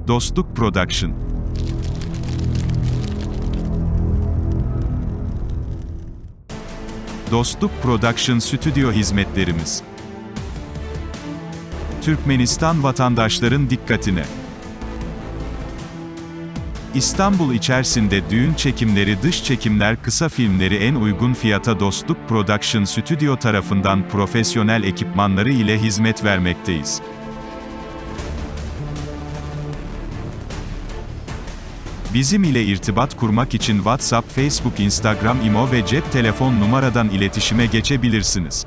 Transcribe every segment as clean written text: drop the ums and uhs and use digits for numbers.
Dostluk Production. Dostluk Production stüdyo hizmetlerimiz. Türkmenistan vatandaşların dikkatine. İstanbul içerisinde düğün çekimleri, dış çekimler, kısa filmleri en uygun fiyata Dostluk Production Stüdyo tarafından profesyonel ekipmanları ile hizmet vermekteyiz. Bizim ile irtibat kurmak için WhatsApp, Facebook, Instagram, Imo ve cep telefon numaradan iletişime geçebilirsiniz.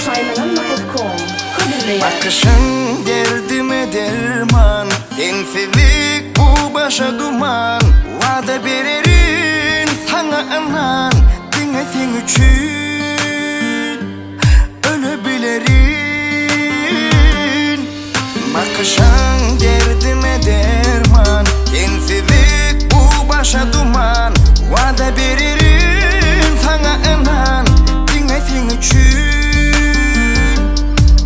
Saymanan.com Hödürleýär. Bakışın derdime derman, sensizlik bu başa duman. Vada bererin sana anan, dine sen üçün ölebilirin. Bakışın derdime derman, sensizlik bu başa duman. Vada bererin sana anan, dine sen üçün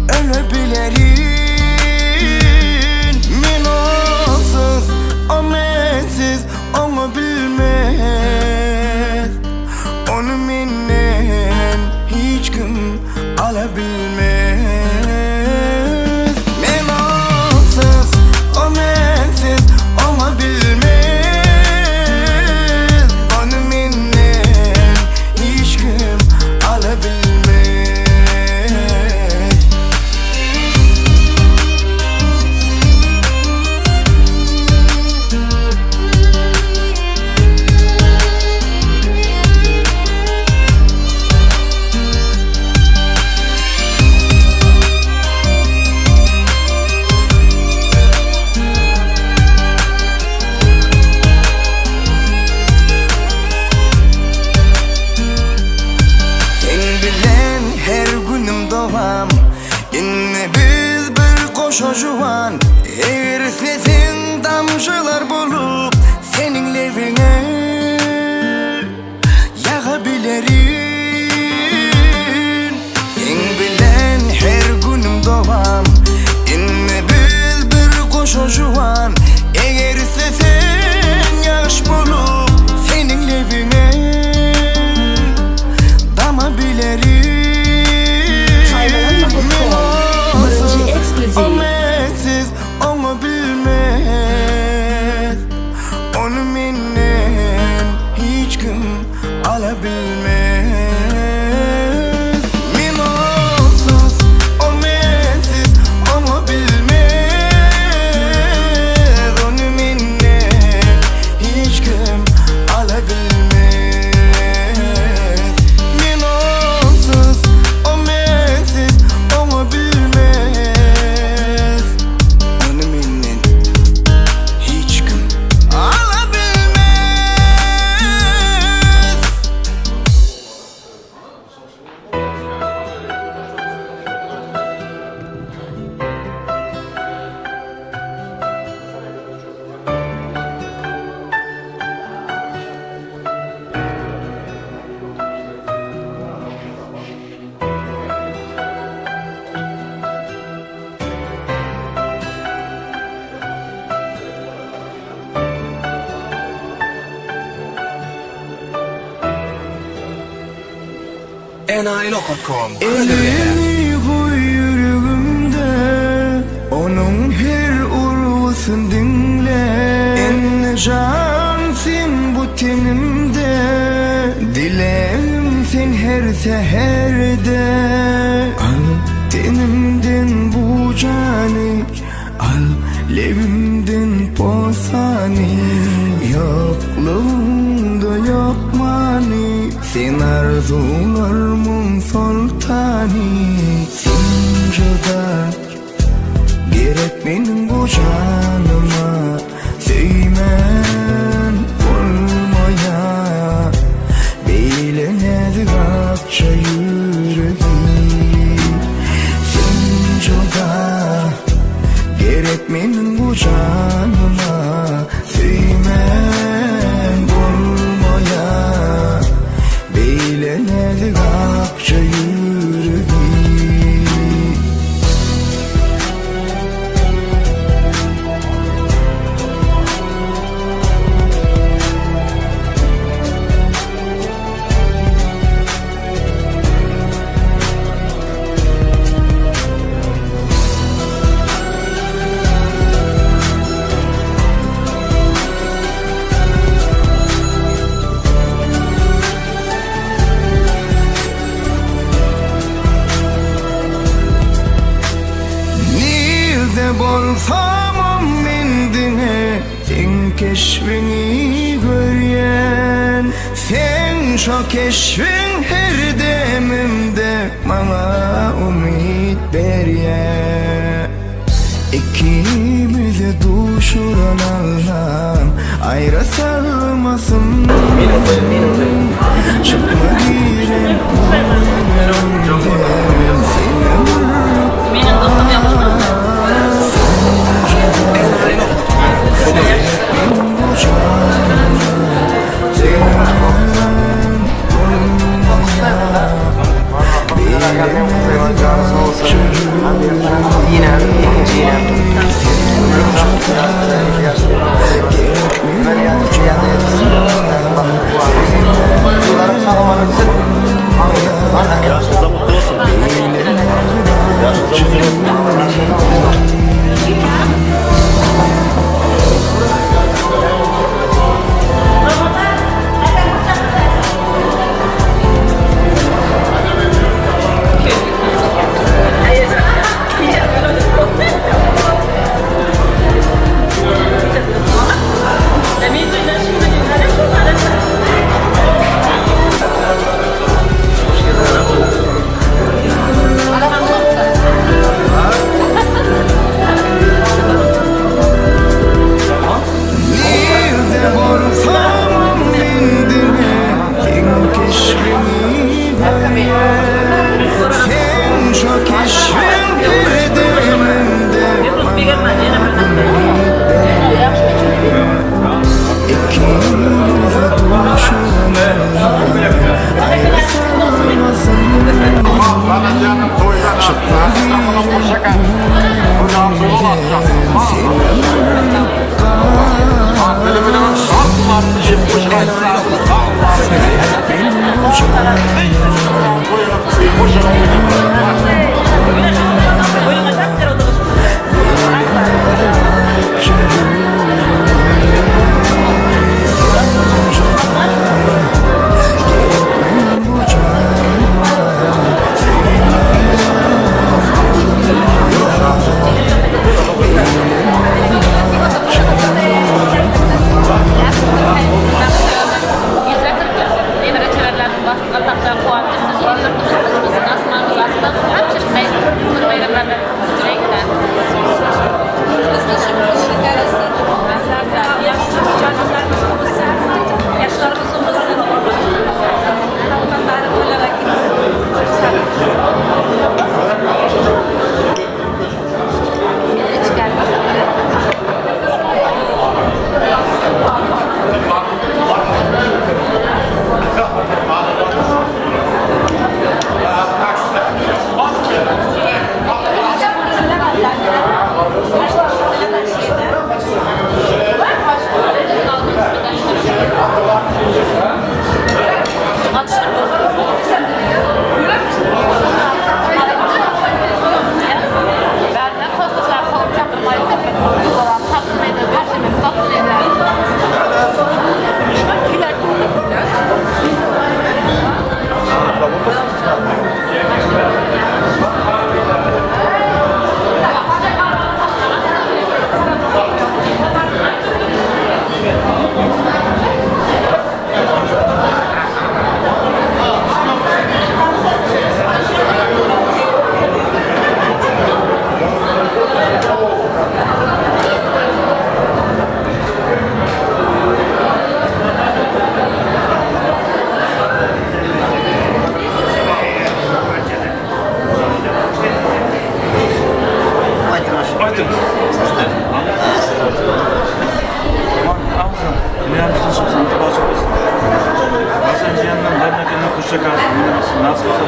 ölebilirim. Men onsuz, o mensiz, onu bilmez. Onu menden hiç kim alabilmez. Men onsuz, o mensiz, onu bilmez. Onu menden hiç kim alabilmez. Sen bilen her günüm dovam, İnne biz bir koşa juvan. Eğer sesin damcılar bulup senin levine yağabilirim. Sen bilen her günüm dovam, İnne biz bir koşa juvan. Eğer sesin yağış bulup senin levine dama bilerim. Saymanan.com Birinci O ekskluziv. Mensiz onu bilmez. Onu menden hiç kim alabilmez. Men onsuz, o mensiz onu bilmez. Onu menden hiç kim alabilmez. Men onsuz, o mensiz onu bilmez. Onu menden hiç kim alabilmez. Enay.com Hödürleýär. Elini koy yüreğimde, onun her urgusun dinle. En can sen bu tenimde, dileğim sen her seherde. Al tenimden bu canı, al levimden posani. Yokluğunda yok mani, sen arzularımın sultani. Sen juda gerek benim bu canıma, Seymen olmaya. Bolsamam men diňe sen keşfini görýän. Sen şo keşfin her demimde bana umyt berýän. İkimizi duşuran Allah'ım ayrı salmasın. Çıkma giren Benim dostum yapışmaz. Nirde bolsamam men diňe sen keşfini görýän. Sen şo keşfin her demimde İkimizi duşuran Allah'ım ayrı salmasın. Çıkma Nasıl?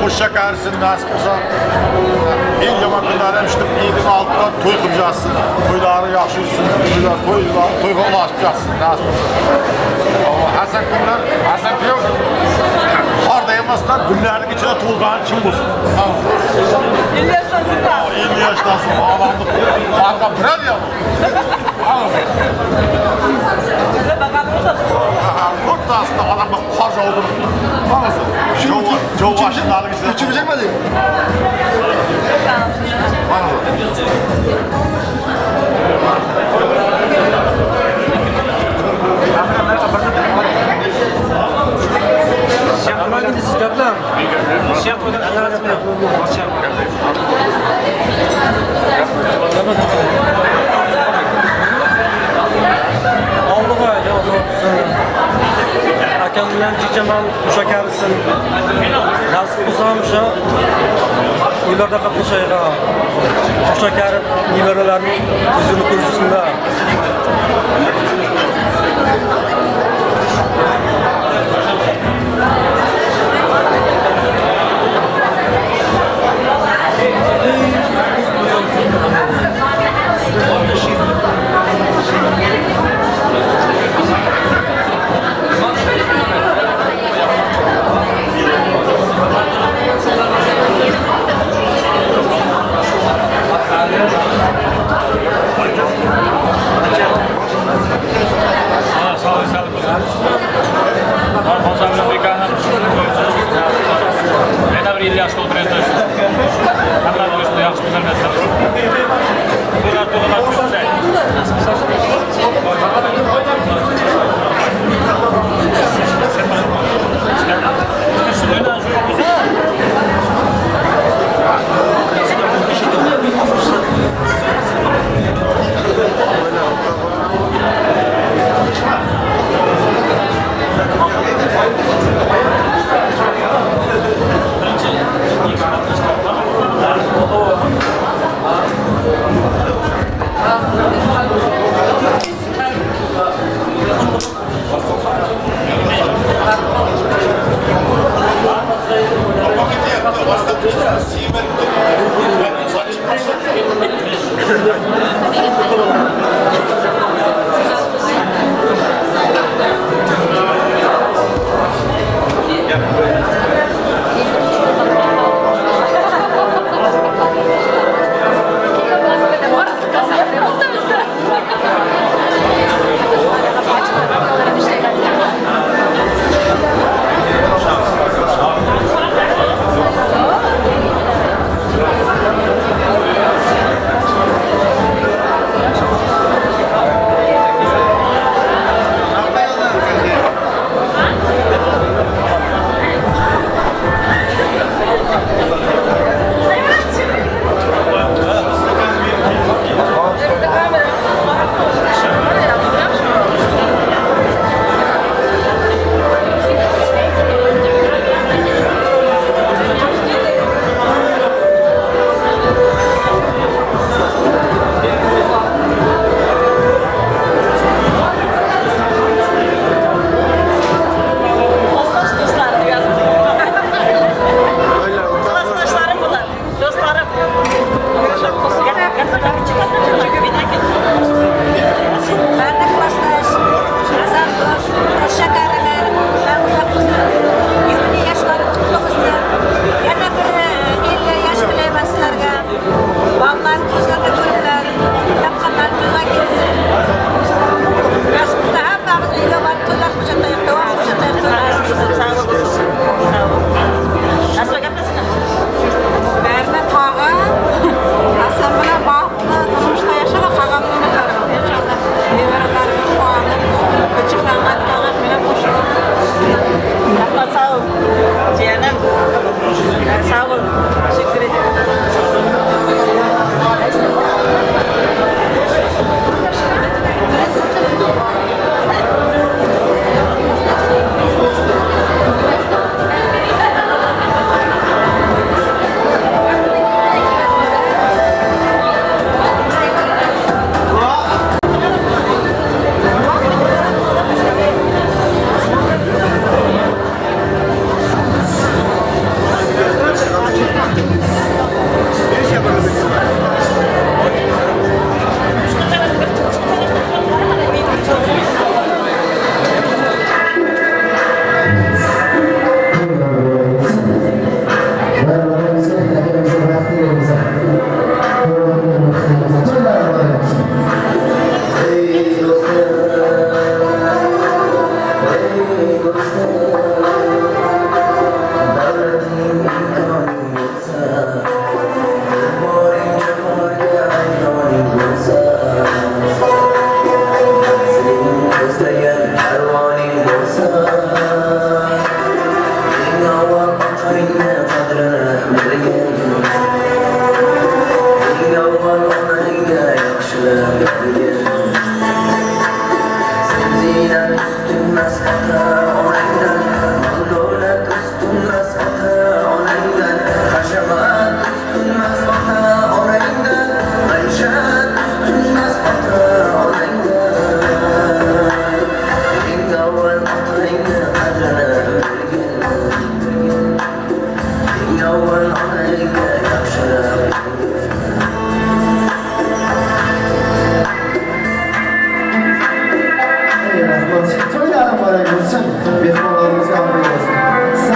Qo'sha qarisin, nasib qilsa. Eng yomon kunlari ham shu Eidning oldida to'y qilib yotsin. To'ylari yaxshi yursin, to'ylar to'ylar to'yga ulashib yotsin, nasib qilsa. Hasan kunlar, Hasan kuyov harda emasdan günlerning ichida tug'ilgani kim bo'lsin. 50 yoshdan so'ng. 50 yoshdan so'ng odamni farqi biradi ya. O'rtasida odamga qor yog'dirib, mana Jovashinlarning ichida. Uchib chekmadi. Mana. Aldığa yazılsın. Akam bilan jijam ham qo'sha karisin. Nasib bo'lsa ham o'sha to'ylarda qatnashayga. Qo'sha karib nevaralarning yuzini ko'rsinda.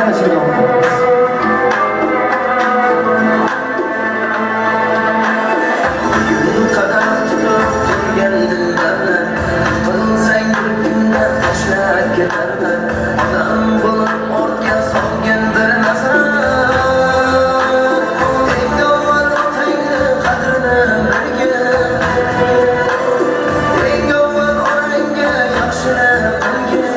Yana davom etamiz. Qadam tutib turgan dillarni, bilsang bir kunda tashlab ketarlar. Odam bo'lib ortga solgan bir nazar. Eng avval otangni qadrini bilgin. Eng avval onangga yaxshilik qilgin.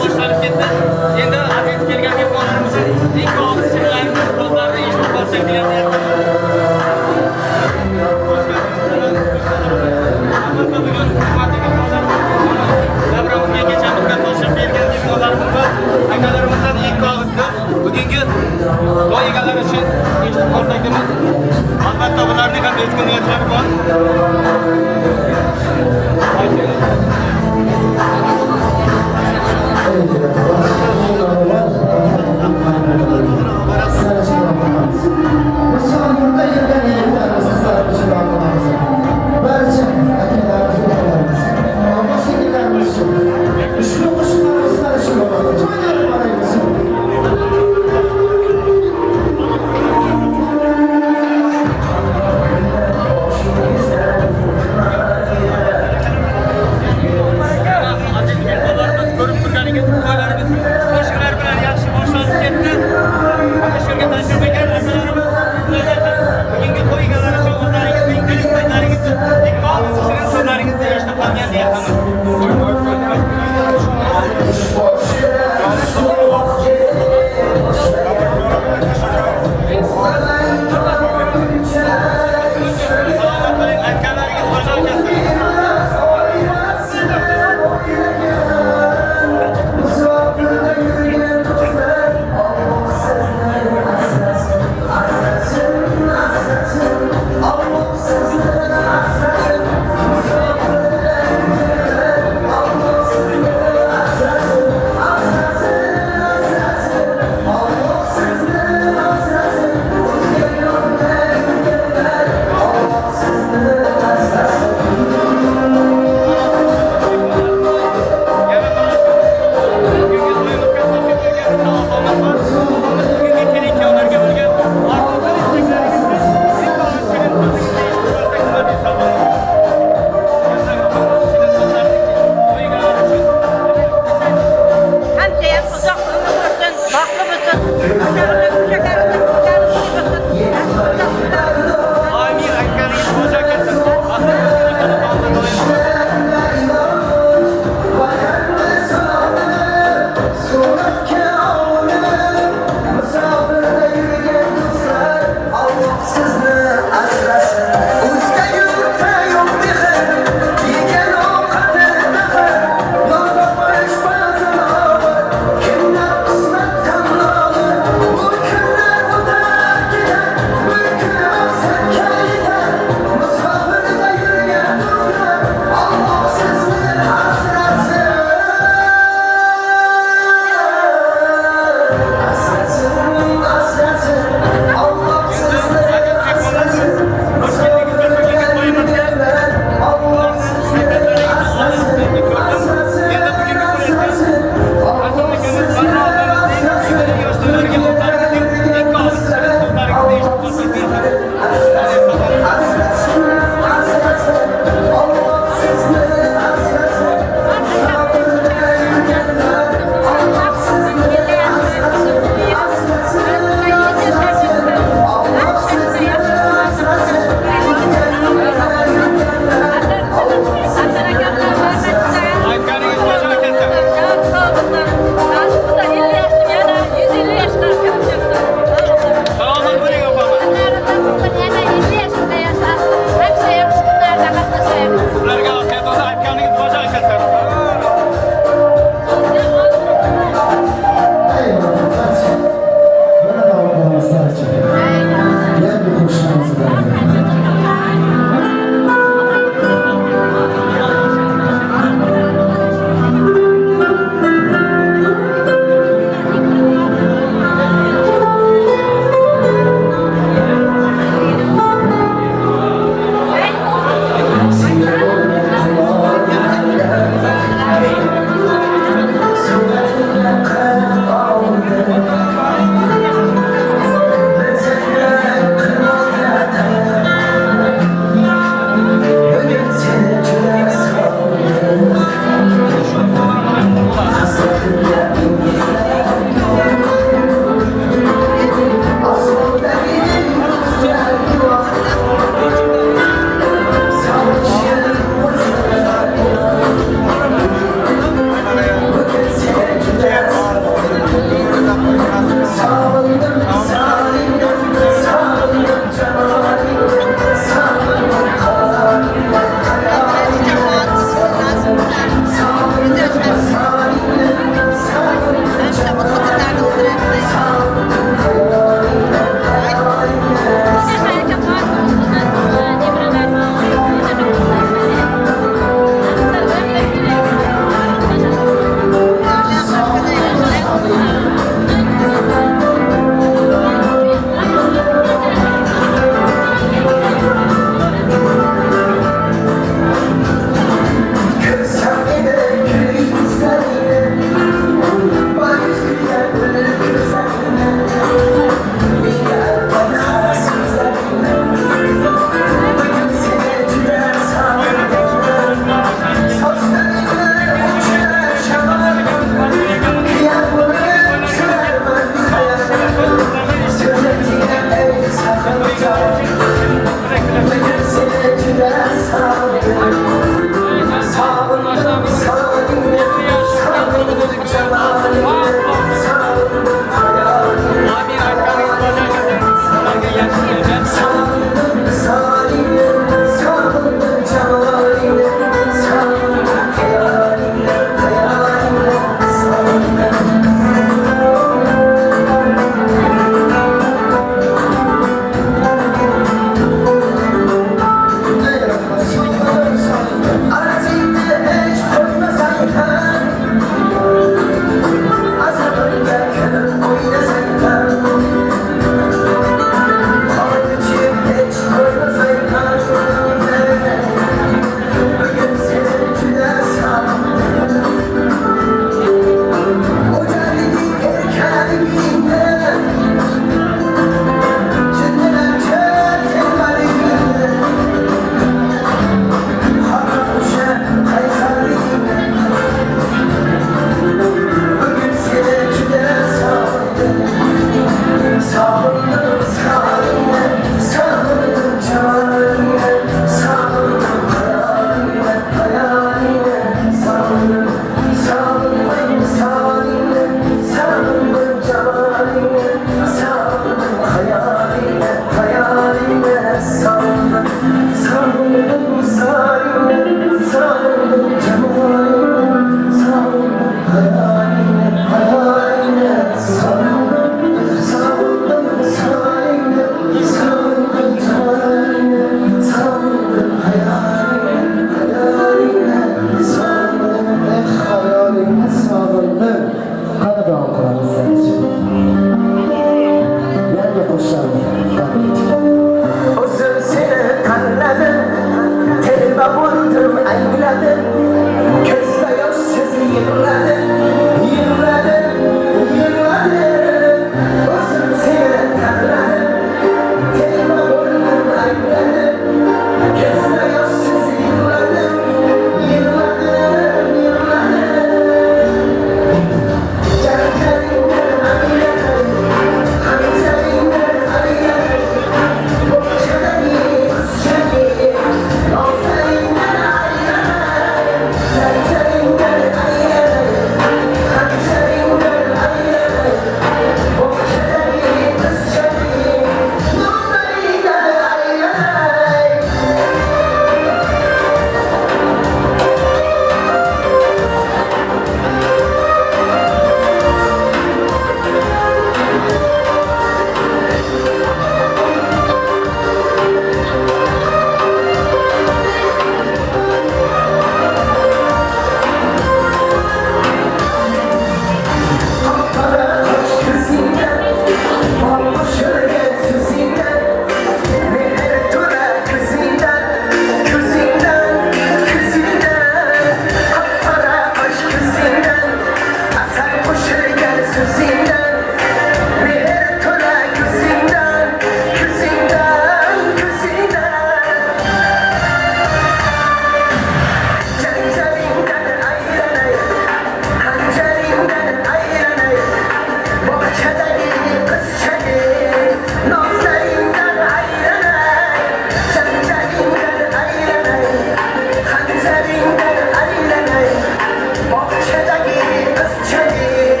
Ko'chadagi qizchalik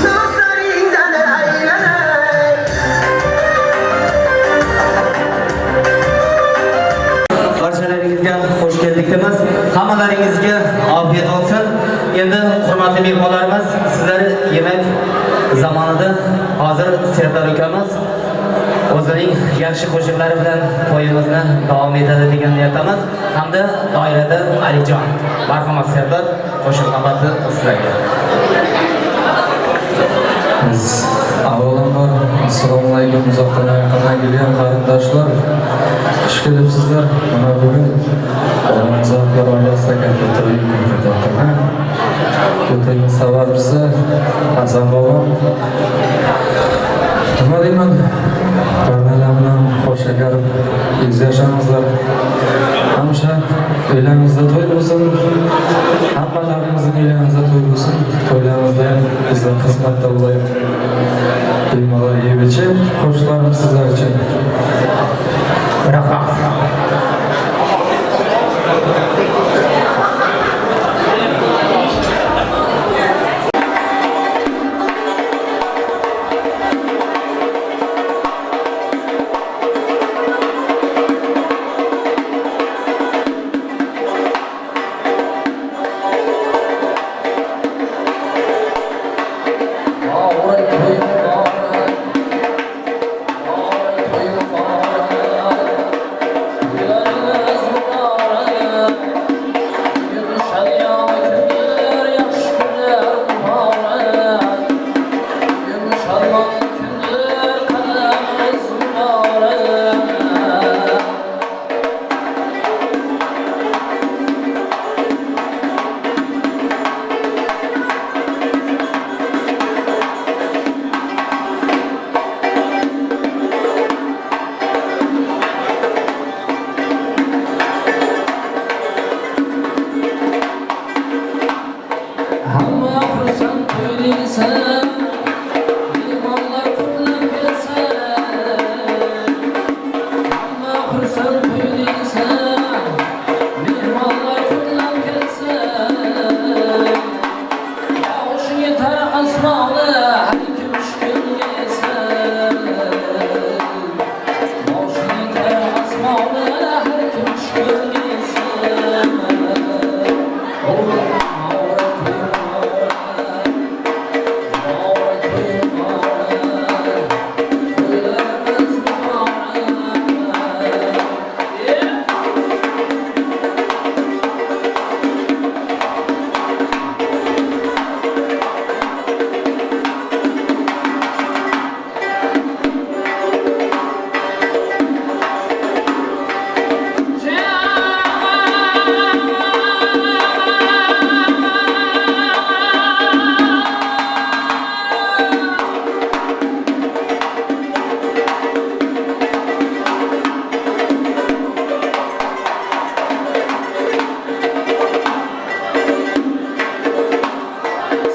nozlaringdan aylanay. Barchalaringizga xush keldik deymiz. Hammalaringizga ofiyat olsin. Endi hurmatli mehmonlarimiz, sizlar yemak zamonida hozir Serdar ukamiz o'zining yaxshi qo'shiqlari bilan to'yimizni davom etadi degan niyatdamiz. Hamda doirada Alijon. Marhamat Serdar, qo'shiq navbati sizlarga. Biz avvalambor assalomu alaykum, uzoqdan yaqindan kelgan qarindoshlar. Xush kelibsizlar. Mana bugun Ramazonlar oilasida katta to'y ketyapti. Bu to'yning sababchisi Hasan bobom. Nima deyman? Barnalar bilan qo'shakarib yuz yashamizlar. Hamisha uylarimizda to'y bo'lsin. Hammalarimizning uylarimizda to'y bo'lsin. To'ylarimizda ham bizlar xizmatda bo'laylik. Bemalol yeb ichib, qo'shiqlarimiz sizlar uchun. Rahmat. Muborak to'y muborak. Muborak to'y muborak. To'ylarimiz muborak. Bugun shadiyona kunlar, yaxshi kunlar muborak. Bugun shodmon kunlar, qadamimiz muborak. Hamma xursand to'y desa, mehmonlar qutlab kelsa. Hamma xursand to'y desa, mehmonlar qutlab kelsa. Boshing yetar osmona, har kim tushkun esa. Boshing yetar osmona, har kim tushkun esa. Muborak to'y muborak. Muborak to'y muborak. To'ylarimiz muborak. Yeah.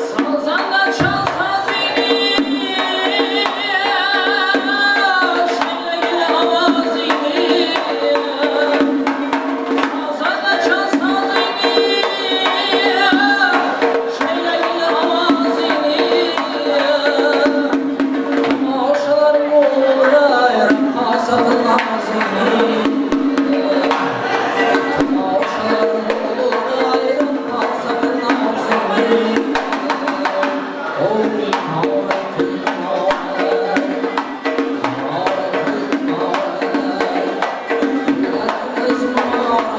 Sazanda çal sazini, şeyregil avazini. Sazanda çal sazini, şeyregil avazini. Tomoshalar bo'lay raqqosatin nazini. Tomoshalar bo'lay raqqosatin nazini. Muborak to'y muborak. Muborak to'y muborak. To'ylarimiz muborak.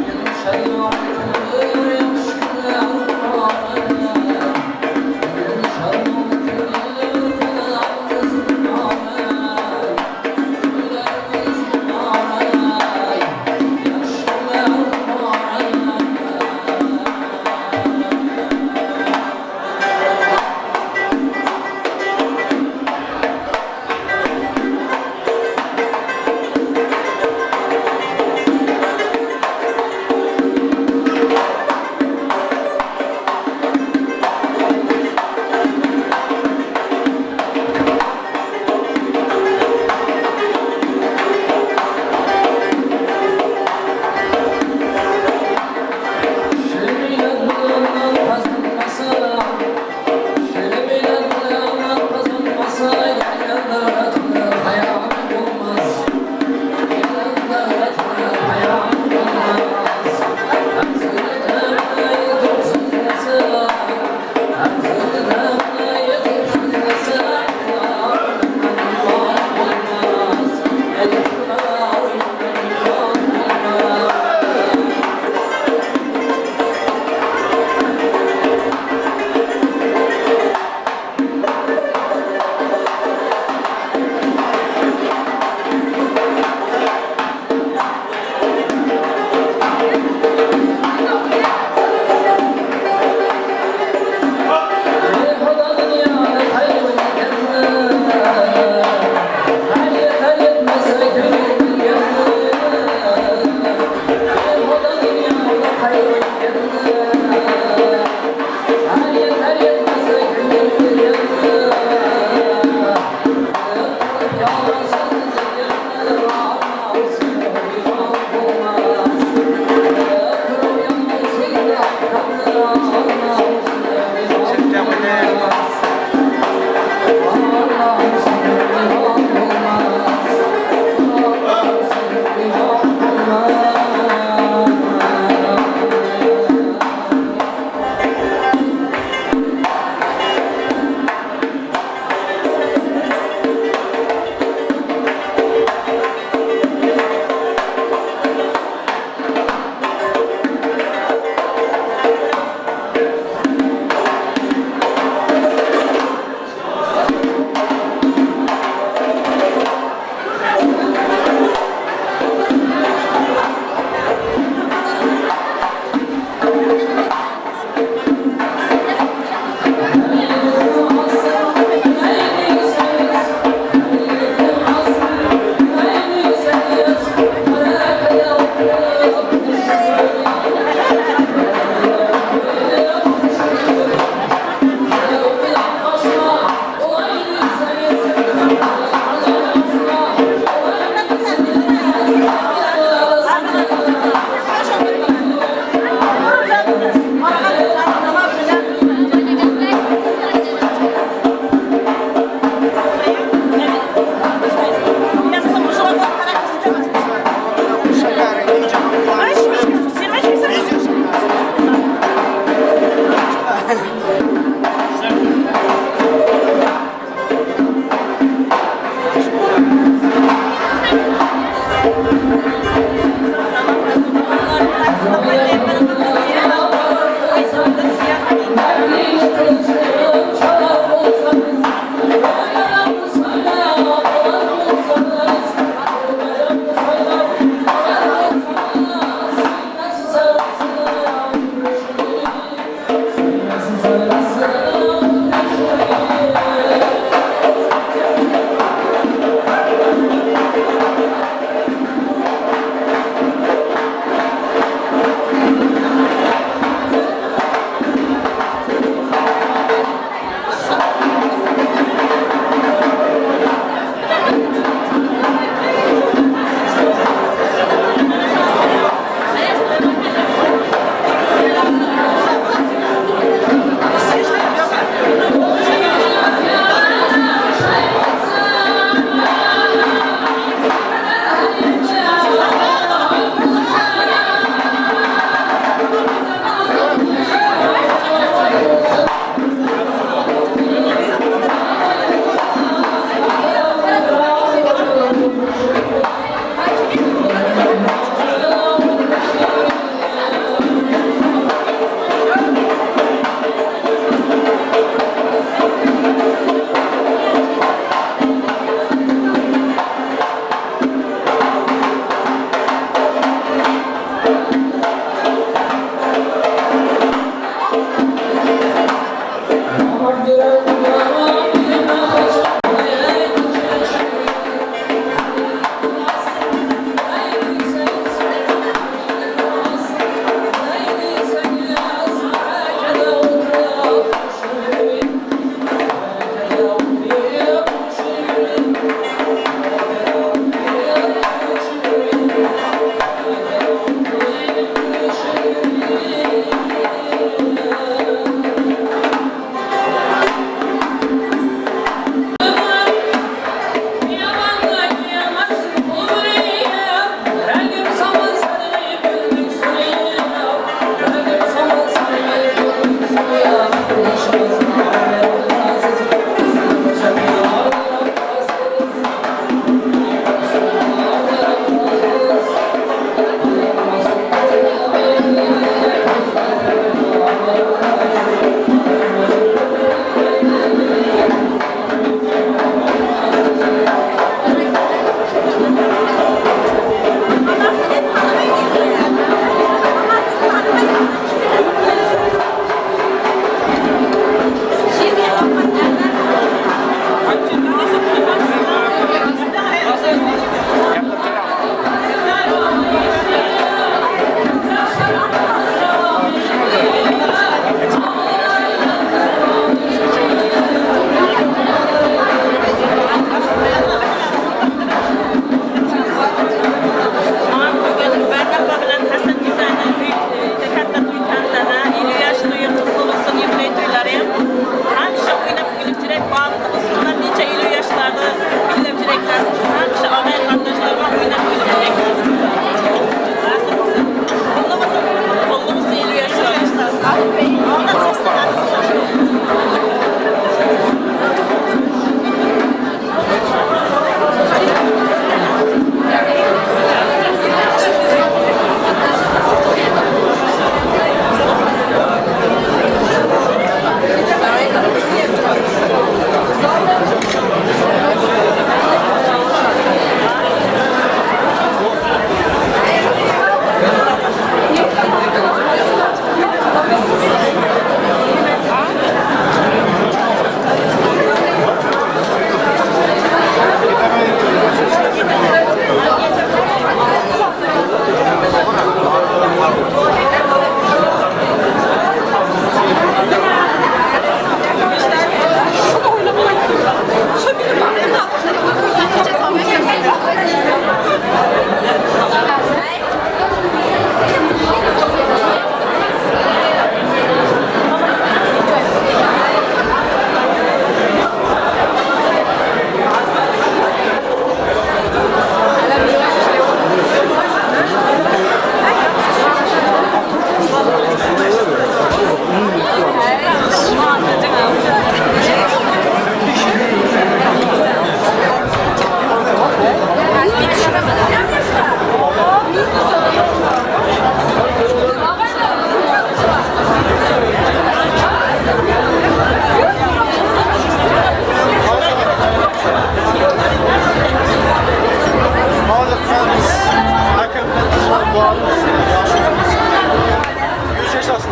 Bugun shadiyona kunlar, yaxshi kunlar muborak. Bugun shodmon kunlar, qadamimiz muborak. To'ylarimiz muborak. Yaxshi kunlar muborak.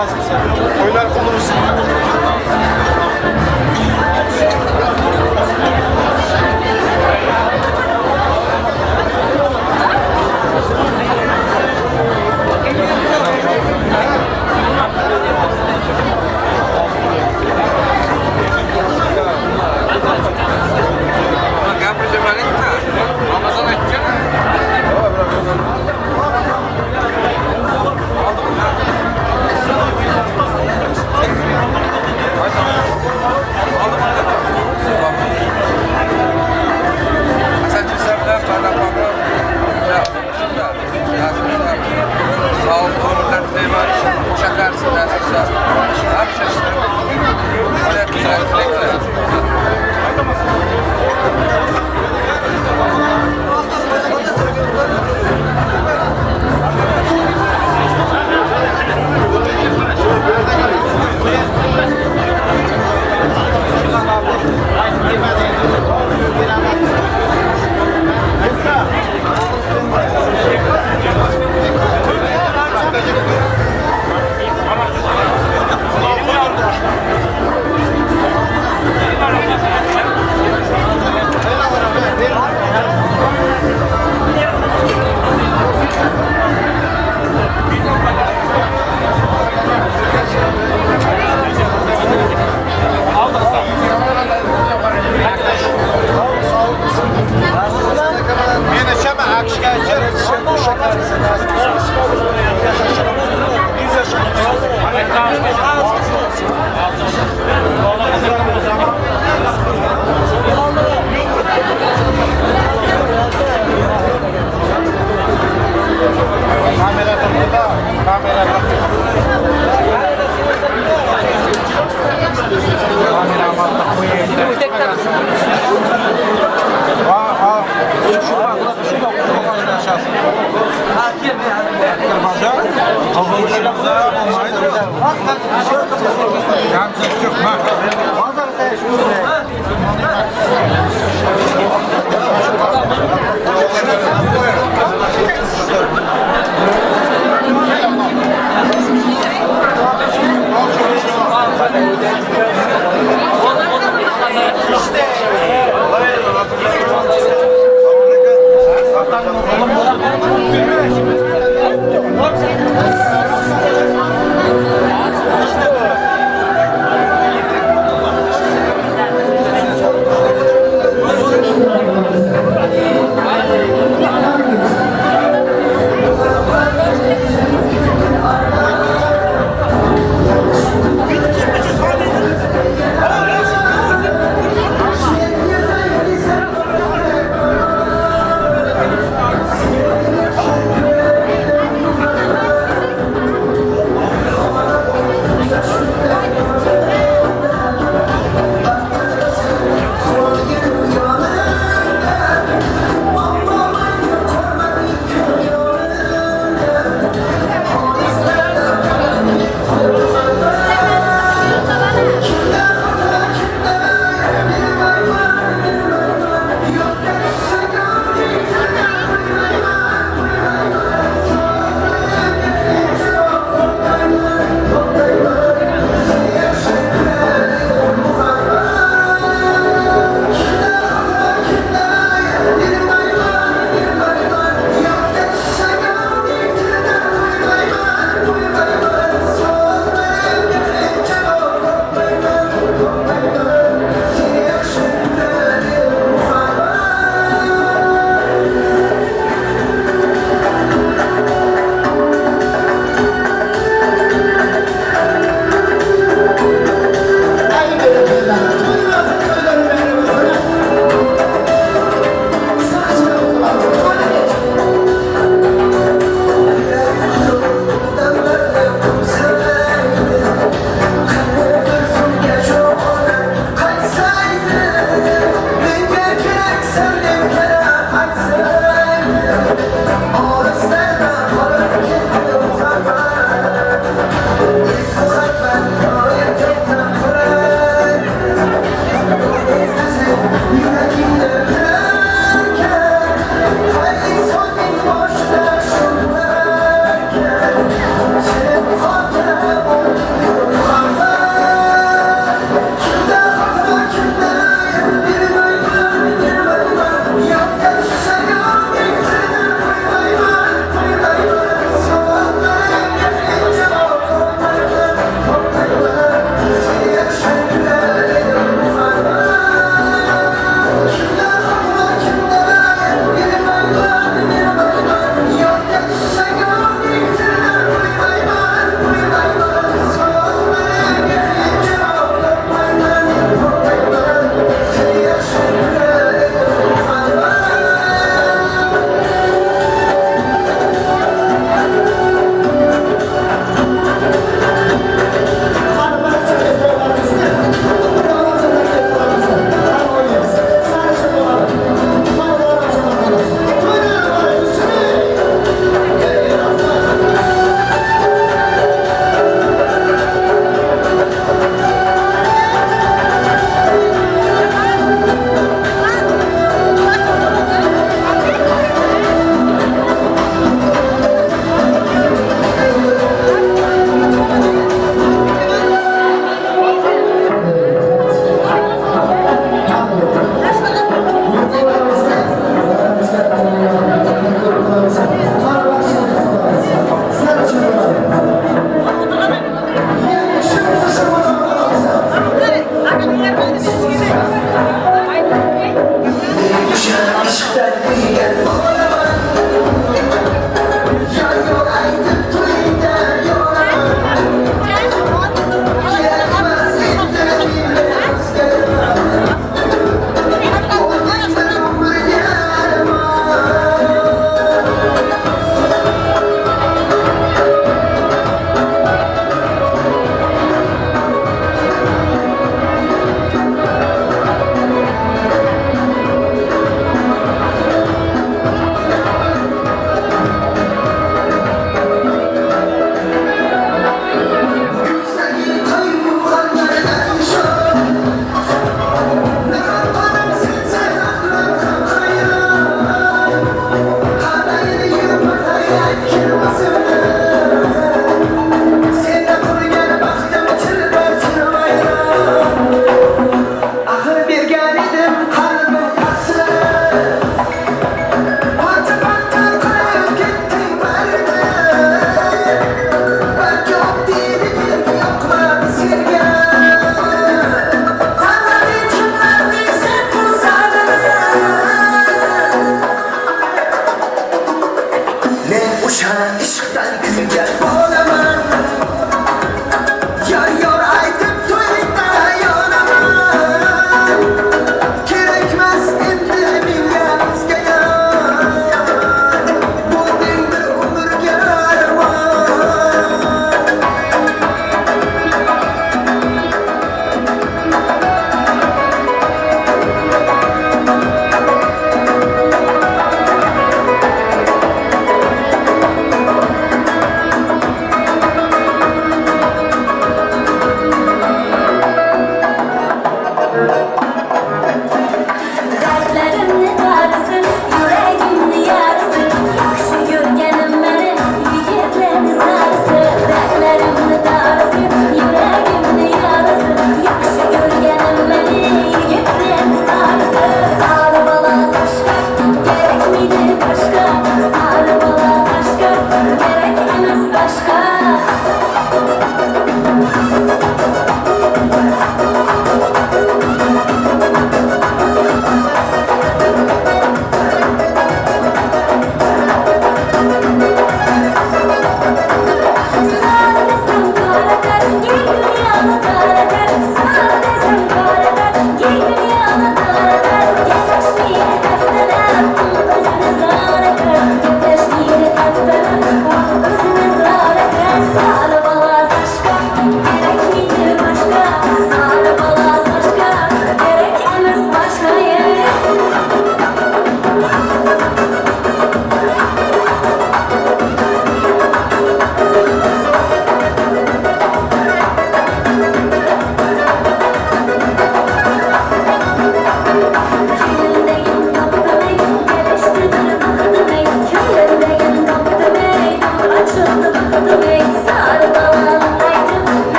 To'ylar qutlu bo'lsin.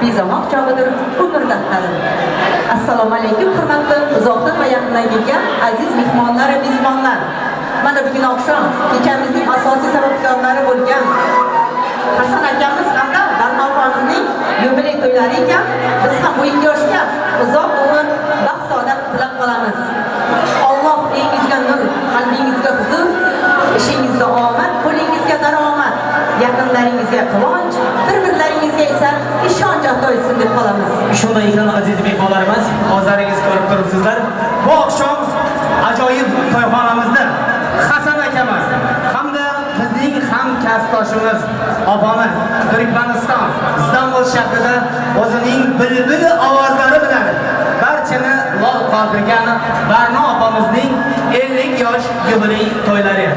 Bezamoq chog'idir umr daftarin. Assalomu alaykum, hurmatli uzoqdan va yaqindan kelgan aziz mehmonlar va mezbonlar. Mana bugun oqshom kechamizning asosiy sababkorlari bo'lgan Hasan akamiz hamda Barno opamizning yubiley to'ylari ekan, biz ham bu ikki yoshga uzoq umr, baxt saodat tilab qolamiz. Alloh uyingizga nur, qalbingizga huzur, ishingizga omad, qo'lingizga daromad, yaqinlaringizga quvonch, bir-birlaringizga esa ishonch ato etsin deb qolamiz. Shunday ekan, aziz mehmonlarimiz, o'zlaringiz ko'rib turibsizlar. Bu oqshom ajoyib to'yxonamizda Hasan akamiz hamda bizning hamkasbdoshimiz opamiz Turkmaniston Istanbul shahrida o'zining bulbul ovozlari bilan barchani lol qoldirgan Barno opamizning 50 yosh yubiley to'ylari.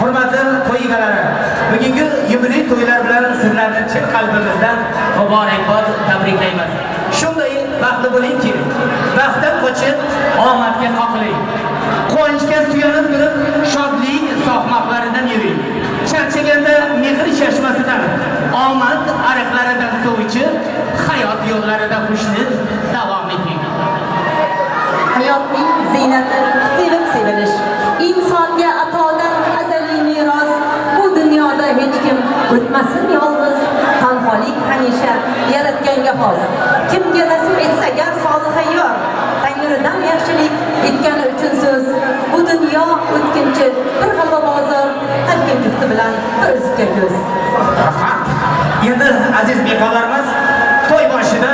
Hurmatli to'y egalari, bugungi yubiley to'ylar bilan sizlarni chin qalbimizdan muborakbod tabriklaymiz. Shunday baxtli bo'lingki, baxtdan qochib, omadga qoqiling. Quvonchga suyanib turib, shodlik soqmoqlaridan yuring. Charchaganda mehr chashmasidan, omad ariqlaridan suv ichib, hayot yo'llarida xushnud davom eting. Hayotning ziynati sevib sevilish. Insonga atodan azaliy meros. Bu dunyoda hech kim o'tmasin yolg'iz. Tanholik hamisha yaratganga xos. Kimga nasib etsa gar solih yor, Tangridan yaxshilik etgani uchun so'z. Bu dunyo o'tkinchi bir g'alva bozor, har kim jufti bilan bir uzukka ko'z. Rahmat. Endi, aziz mehmonlarimiz, to'y boshida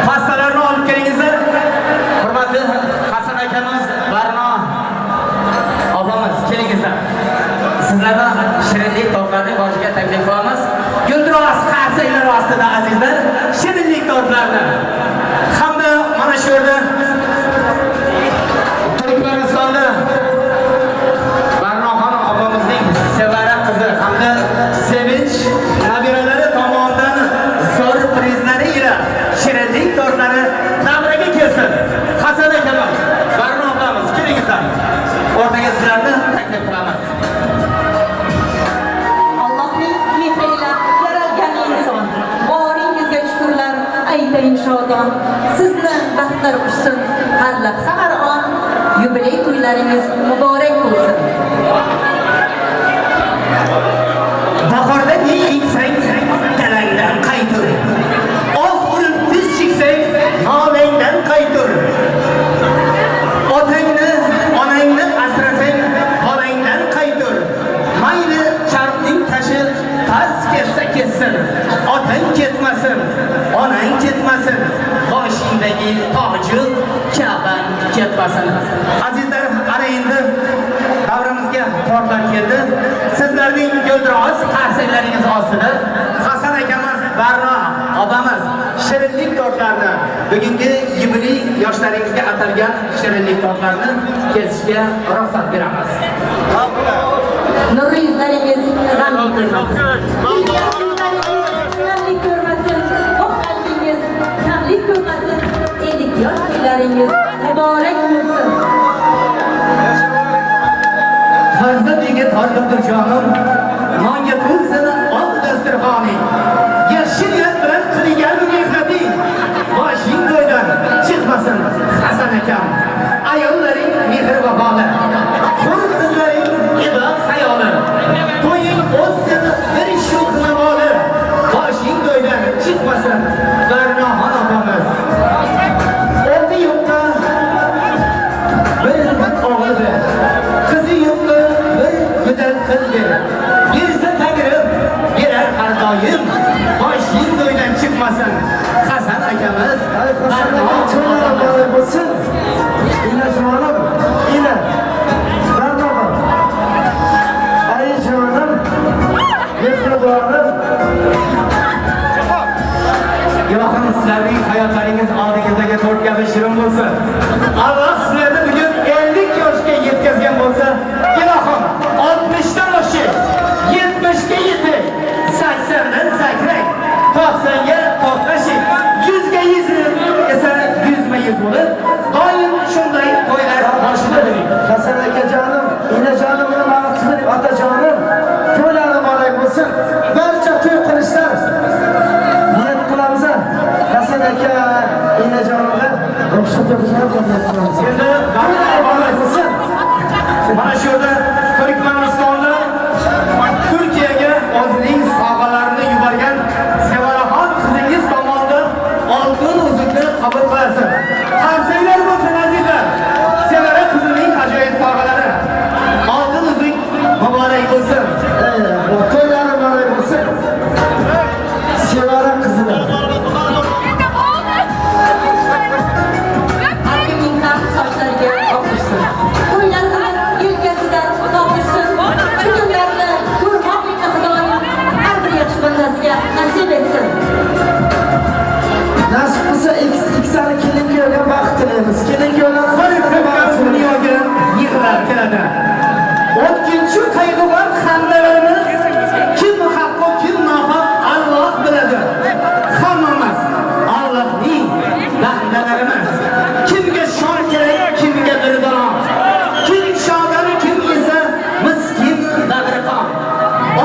pastalarni olib kelingizlar. Hurmatli Hasan akamiz, Barno opamiz, kelingizlar. Sizlarni shirinlik tortlarning boshiga taklif qilamiz. Guldiroz qarsaklar ostida, azizlar, shirinlik tortlarni. Hamda mana shu yerda Turkmanistonda Barnoxonim opamizning sevara qizi hamda Sevinch nabiralari tomonidan zo'r prizlari ila shirinlik tortlari davraga kelsin. Hasan akamiz, Barno opamiz, kelingizlar. O'rtaga sizlarni taklif qilamiz. Allohning mehri ila yaralgan inson. Boringizga shukrlar aytayin shodon. Sizni baxtlar quchsin har lahza, har on. Yubiley to'ylaringiz muborak bo'lsin. Bahorda ne eksang dalangdan qaytur. Oh urib tiz cheksang nolangdan qaytur. Otangni, onangni asrasang xonangdan qaytur. Mayli charxning tashi past ketsa ketsin. Otang ketmasin, onang ketmasin. Boshingdagi toji kafan ketmasin. Azizlar, ana endi davramizga tortlar keldi. Sizlarning guldiroz qarsaklaringiz ostida Hasan akamiz, Barno opamiz shirinlik tortlarni, bugungi yubiley yoshlaringizga atalgan shirinlik tortlarni kesishga ruxsat beramiz. Nurli yuzlaringiz g'amgin ko'rmasin. Kulgan yuzlaringiz namlik ko'rmasin. Oq qalbingiz kamlik ko'rmasin. 50 yosh to'ylaringiz muborak bo'lsin. Farzandiga tortibdir jonim, nonga to'lsin oq dasturxoning. Yaxshi niyat bilan qilgan mehnating, boshing to'ydan chiqmasin, Hasan akam. Ayollaring mehr vafoli, hur qizlaring ibo hayoli. To'ying o'zsin bir shu'x navoli, boshing to'ydan chiqmasin, Barnoxon opamiz. O'g'li yo'qqa bir o'g'il ber. Qizi yo'qqa bir go'zal qiz ber. Bersa Tangrim berar har doim. Boshing to'ydan chiqmasin, Hasan akamiz. Ay Hasan aka, to'ylari muborak bo'lsin. Inajonim, ina. Barnoba. Ayajonim, mehribonim. Ilohim, sizlarning hayotlaringiz oldingizdagi tort kabi shirin bo'lsin. Alloh sizlarni bugun 50 yoshga yetkazgan bo'lsa, ilohim 60 dan oshing, 70 ga yeting, 80 dan sakrang, 90 ga to'xtashing, 100 ga esa 100ma-100 bo'lib, doim shunday to'ylar boshida bo'ling. Hasan akajonim, inajonim bilan baxtli otajonim, to'ylari muborak bo'lsin. Barcha to'y qilishlar niyat qilamiz. Enajonimga ruxsat berishlar. Endi mana shu yerda Turkmanistonda Turkiyaga o'zining sovg'alarini yuborgan Sevaraxon qizingiz tomonidan oltin uzukni qabul qilasiz. Qarsanglar bo'lsin azizlar. Sevara qizining ajoyib sovg'alari. Oltin uzuk muborak bo'lsin. To'ylari muborak bo'lsin. Sevara qizini. Har kimning ham sochlariga oqishsin. To'ylarni yelkasidan tortishsin. Shu kunlarni ko'rmoqlikni Xudoyim har bir yaxshi bandasiga nasib etsin. Nasib qilsa ikkisini kelin kuyovga baxt tilaymiz. Kelin kuyovlarni Bir ko'kam dunyoga yig'lab keladi. O'tkinchi qayg'ular hammalarimiz, kim haqqu kim nohaq Alloh biladi. Hammamiz Allohning bandalarimiz. Kimga shon kerak, kimga durdona. Kim shodon, kim esa miskin bag'riqon.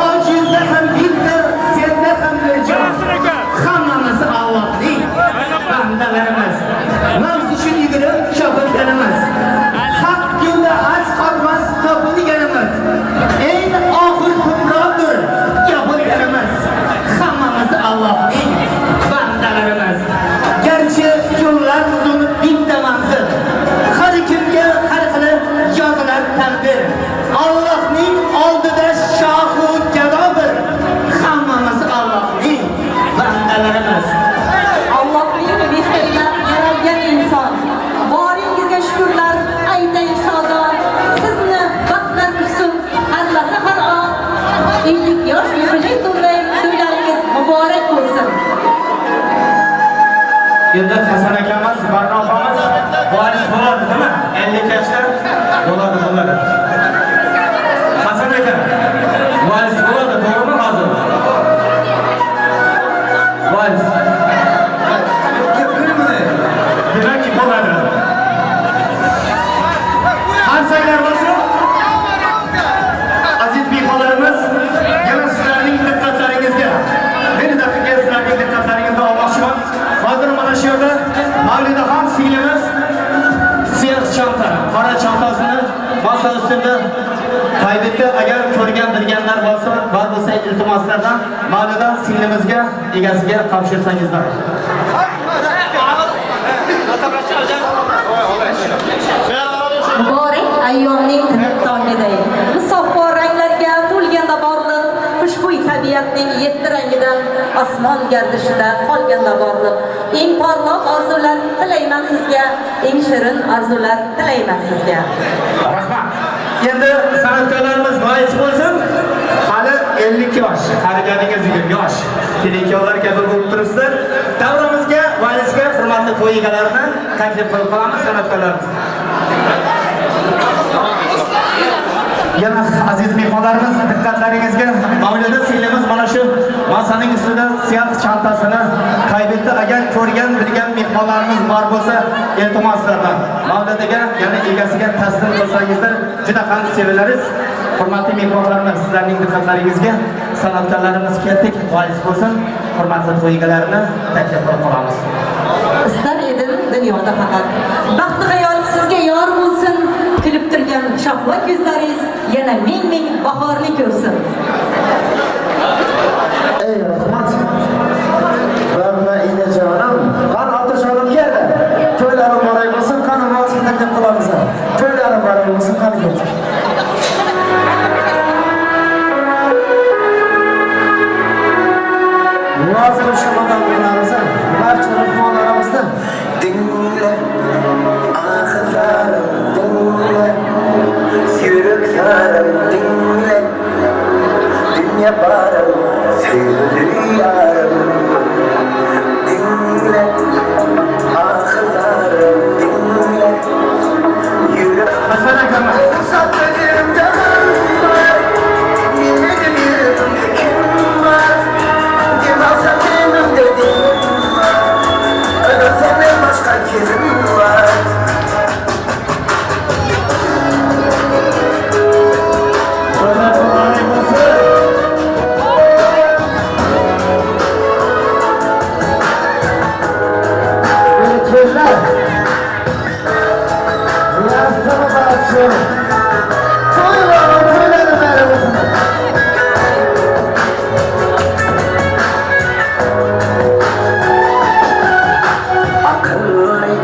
Ojizda ham bitta, senda ham bir jon. Hammamiz Allohning bandalarimiz. Nafs uchun yugurib chopilganimiz. Haq yo'lda az qolmas topilganimiz. Eng oxir tuproqdir yopilganimiz. Hammamiz Allohning bandalarimiz. Garchi yo'llar uzun bitta manzil. Har kimga har xil yozilar taqdir. Allohning oldida shohu gadodir. Hammamiz Allohning bandalarimiz. Allohning mehri bilan yaralgan inson. Boringizga shukrlar aytay shodon. Sizni baxtlar kutsin har lahza har on. 50 yosh yubiley to'ylaringiz muborak bo'lsin. Endi Hasan akamiz, Barno opamiz varis bo'ladi, nima? 50 yoshda bo'ladi, bo'ladi. Hasan aka, varis bo'ladi, to'g'rimi hozir? Varis. Demak, bo'ladi. Qarsaklar bo'lsin. Aziz mehmonlarimiz, yana sizlarning diqqatlaringizga bir daqiqa sizlarning diqqatlaringizni olmoqchiman. Hozir mana shu yerda Mavlidaxon singlimiz siyoh chanta, qora chantasini masa ustida qayd etdi. Agar ko'rgan bilganlar bo'lsa, bor bo'lsa iltimoslardan Mavlida singlimizga egasiga topshirsangizlar. Muborak ayyomning tiniq tongiday, musaffo ranglarga to'lganda borliq, xushbo'y tabiatning yetti rangidan osmon gardishida qolganda borliq. Eng porloq orzular tilayman sizga, eng shirin orzular tilayman sizga. Rahmat. Endi san'atkorlarimiz vals bo'lsin. Hali 52 yosh, qariganingiz yosh. Kelin-kuyovlar kabi bo'lib turibsizlar. Davramizga, valsga hurmatli to'y egalarini taklif qilib qolamiz san'atkorlarimiz. Yana aziz mehmonlarimiz diqqatlaringizga Mavlida singlimiz mana shu masaning ustida siyoh chantasini qayd etdi. Agar ko'rgan bilgan mehmonlarimiz bor bo'lsa, iltimoslardan Mavlidaga, ya'ni egasiga taslim qilsangizlar juda ham sevinamiz. Hurmatli mehmonlarimiz, sizlarning diqqatlaringizga san'atkorlarimiz keldik. Vals bo'lsin. Hurmatli to'y egalarini taklif qilib qolamiz. Istar edim dunyoda faqat baxti hayot sizga yor bo'lsin, kulib turgan shaffof ko'zlaringiz yana ming ming bahorni ko'rsin. Ey rahmat. Barna enajonim, qani otajonim keldi. To'ylari muborak bo'lsin, qani valsga taklif qilamiz. To'ylari muborak bo'lsin, qani ketdik. Hozir o'sha madam qilamiz. Barcha mehmonlarimizni Dinle, ahzarım dinle, yürek sarım dinle, dünya barım, sevgili yarım. Zo'r. To'ylarim, to'ylarim bari bo'lsin. Aqlli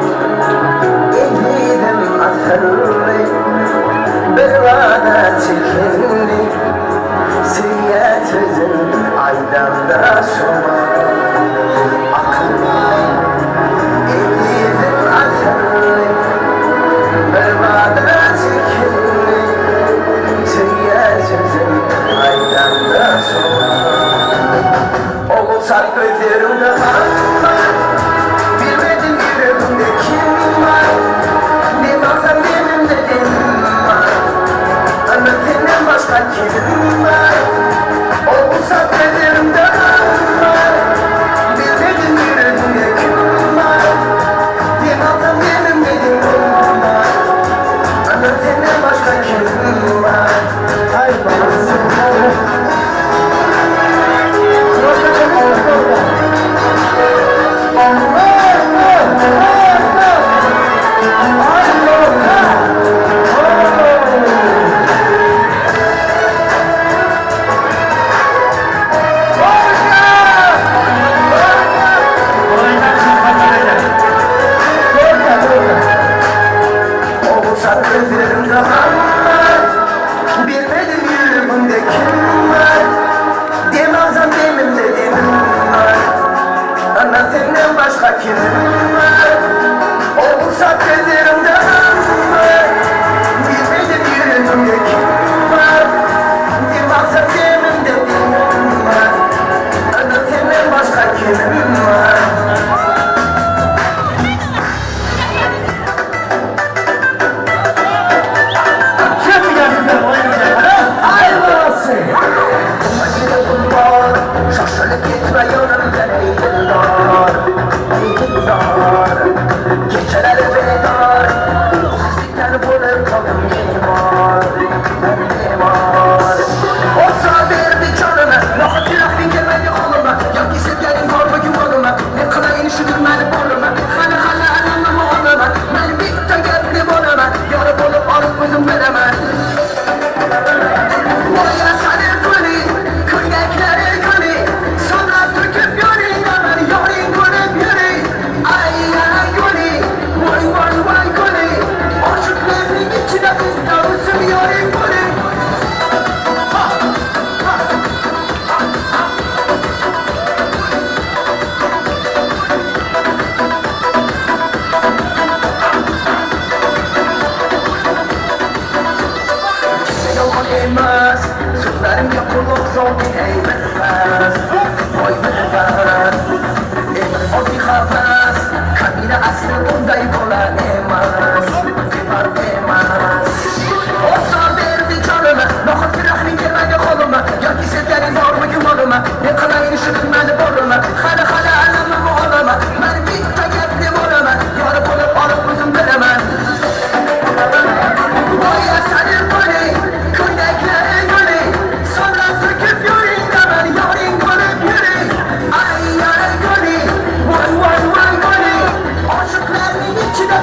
edim asrli, bir va'da chekindi, Siya so'zim aydamda so'ma. Aqlli edim asrli, bir va'da chekindi, Siya so'zim aydamda so'ma. Oğul sar gözlerimde bilmedim yüreğimde kim var. Ne baksam benim de demim var. Ana senden başka kimim var? Olsa gözlerimde var. Bilmedim yüreğimde kim var. Ne baksam benim de demim var. Ana senden başka kimim var? Hay balasi. Zo'r. Zo'r, zo'r, zo'r, zo'r. Ay, lo'ka. Oh. Borja! Hasan aka. Zo'rka, zo'rka. Olsa gözlerimde var. Bilmedim yüreğimde kim var. Demezsem demimde demim var. Ana senden başka kimim var? Olsa gözlerimde var. Bilmedim yüreğimde kim var. Demezsem demimde demim var. Ana senden başka kimim var? Kim o'yinga? Ay balasi. Shoshilib ketma yonimdan, ey dildor, ey dildor. Kechalari bedor, uyqusizlikdan bo'lib qoldim bemor, men bemor. Olsa berdi jonimni, nohaq yurakning kelmaydi qo'limga. Yoki sevganing bormi gumonimga? Men qilayin shu mani borimni. Hali hali alamim olaman. Men bitta gapni bo'laman. Yori bo'lib olib o'zim bilaman. Voy asali guli, ko'ylaklari guli, Sonra to'kib yuring, aman yoring bo'lib yuring. Ay ay guli, voy voy voy guli, Oshiqlarning ichida bitta o'zim yoring guli. Yolg'on emas, so'zlarimga quloq solding, ey bilmas, voy bilmas. Emas oddiy havas, kamina asli unday bola emas, befarq emas. Olsa berdi jonimni, nohaq yurakning kelmaydi qo'limga. Yoki sevganing bormi gumonimga? Men qilayin shu mani borimni. Hali hali alamimni olaman. Men bitta gapni bo'laman. Yori bo'lib olib o'zim bilaman. Voy asali guli, ko'ylaklari guli, Sonra to'kib yuring, aman yoring bo'lib yuring. Ay ay guli, voy voy voy guli, Oshiqlarning ichida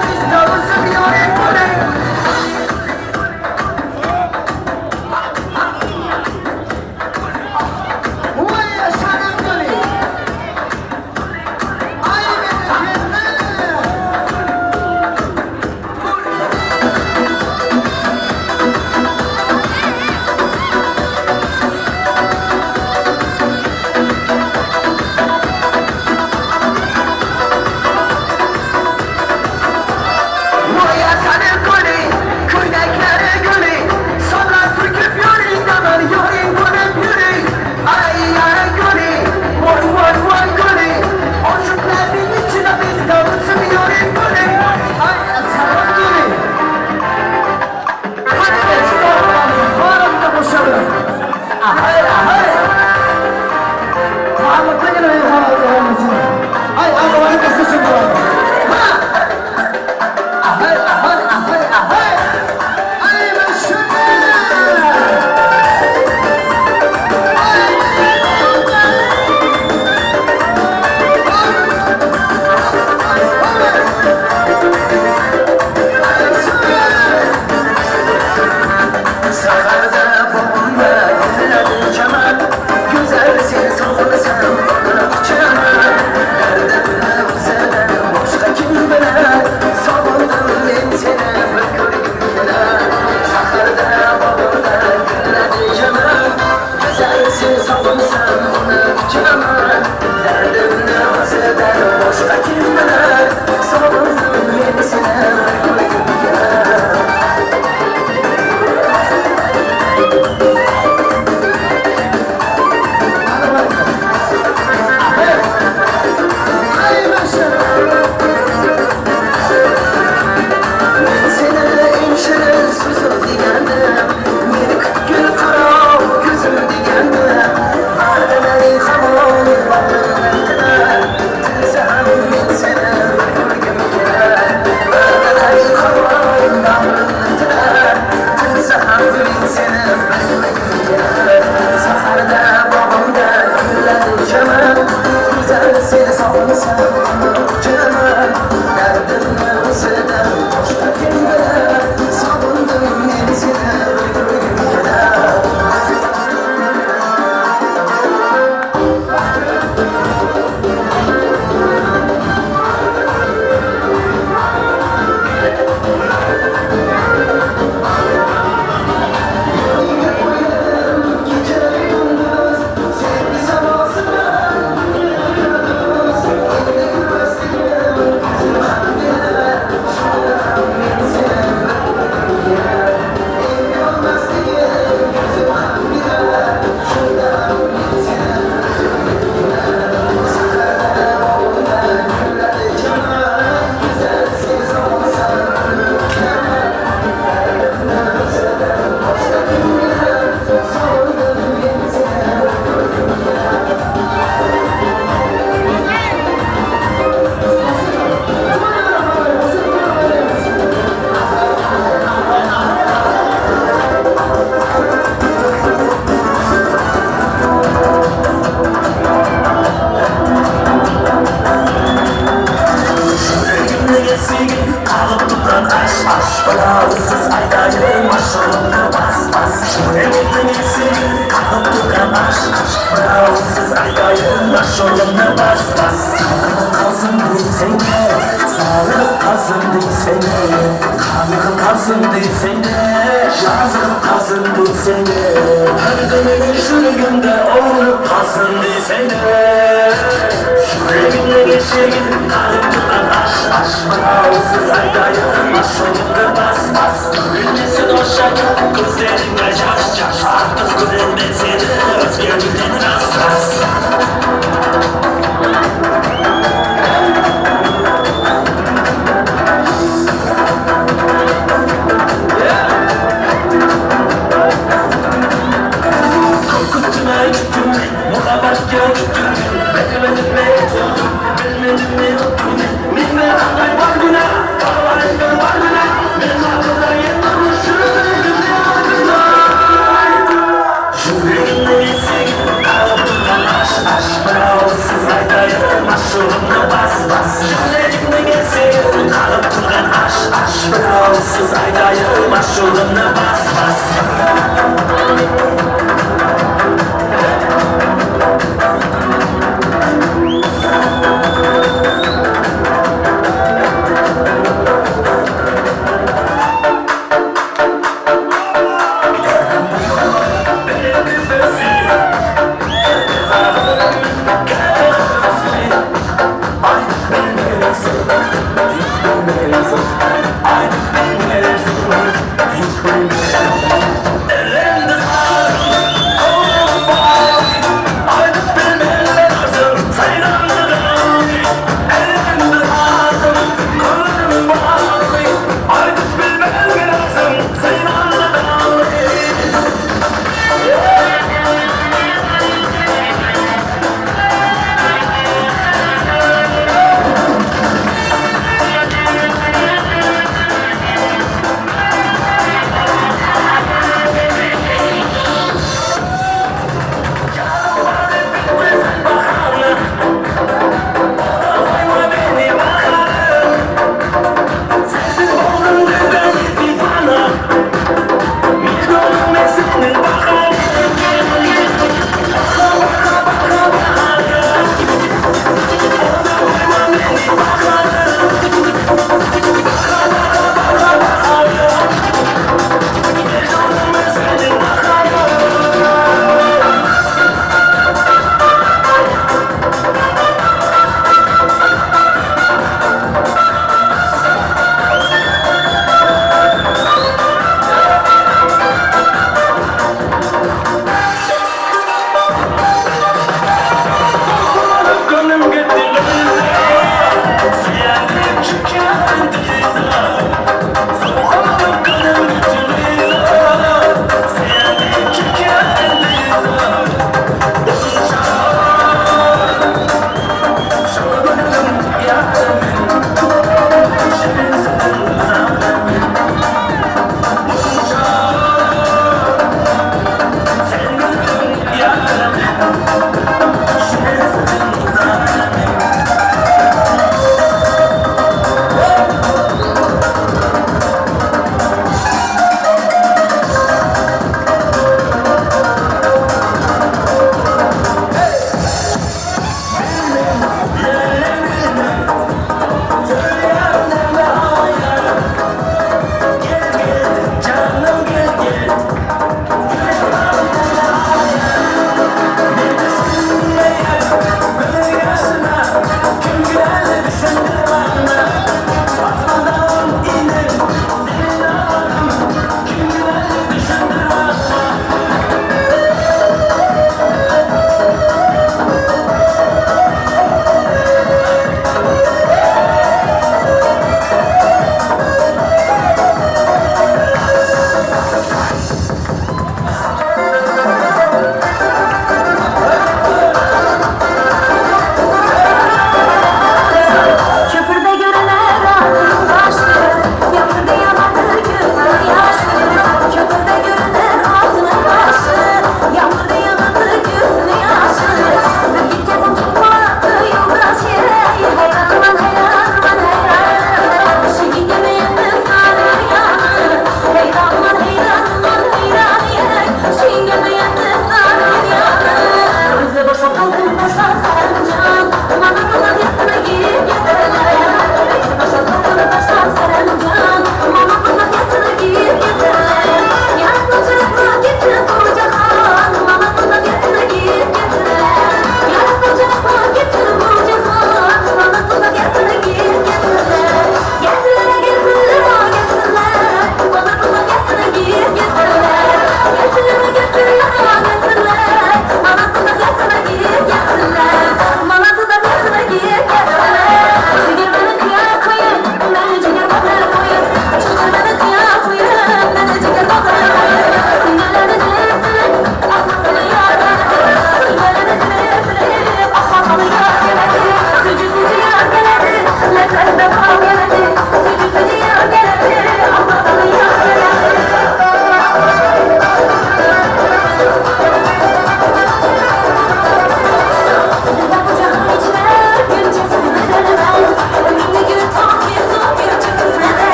Qalsın desene, qanig'im qalsın desene, Жазығым qalsın desene, Her жүрегімді ауырып қалсын десene. Жүрегімнің ешігін қағып тұрған аш, аш, Мынаусыз айтайын, ашуыңды бас, бас. Күлмесін ошағың, көздеріңе жас, жас, Артық көрермен сені, өзгелерден рас, рас. Күттім ай, күттім, мұхаббатқа күттім, Білмедім не ұттым, білмедім не ұттым. Менде қандай бар күнә, балаларымда бар күнә, Мен мақұлдайын жүрегімде. Жүрегімнің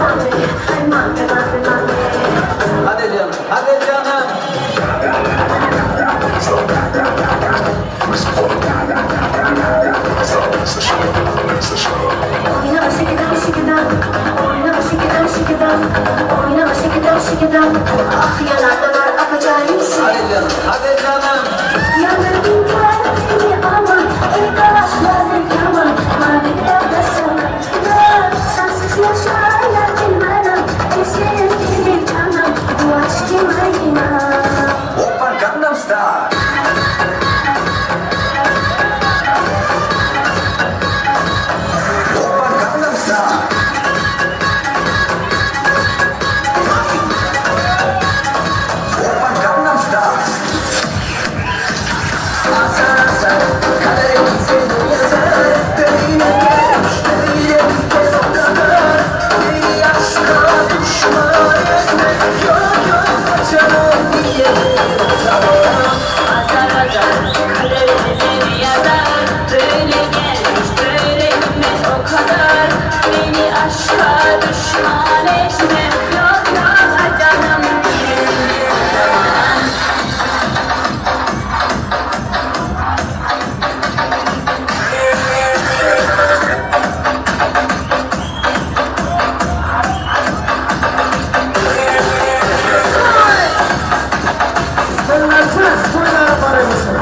Mami, ay mami, mami, mami. Hadi canım, hadi canım. Oynama shake it up, shake it up. Oynama shake it up, shake it up. Oynama shake it up, shake it up. Ah yanaklar acayipsin. Hadi canım, hadi canım. Yandırdın kalbimi ama ey kaşları yaman. Mavi dalgasın. Sensiz yaşayabilmem. Ey sevgili canım, bu aşk kime inan? Oppan Gangnam Style. Oppan Gangnam Style. Oppan Gangnam Style. Azar azar kaderimize yazar. Böyle gelmiş böyle bir kez o kadar. Beni aşka düşman etme. Yok yok kaçamam diye o zaman. Azar azar kaderimize yazar. Böyle gelmiş böyle gitmez o kadar. Beni aşka düşman etme. Yok yok canım diyelim o zaman. Minnasiz to'ylari muborak bo'lsin.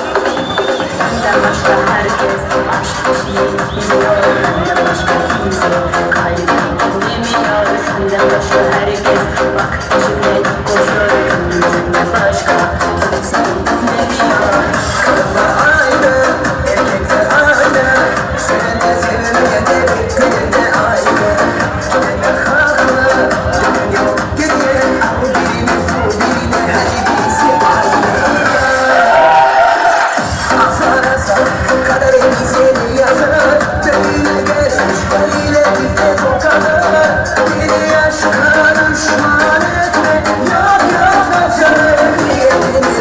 Senden başka herkes aşk eşiği biliyor. Benden başka kimse kalbim dinlemiyor. Senden başka herkes bak peşimde koşuyor. Gönlüm senden başka kimse dinlemiyor. Kadınlar aynı, erkekler aynı. Sevenler sevilmeyene, birbirine aynı. Gidenler haklı, giden yok geriye. O birine bu birine, her birisi aynı. Azar azar, kaderimize yazar. Böyle gelmiş, böyle gitmez o kadar. Beni aşka düşman etme. Yok yok acı diyelim.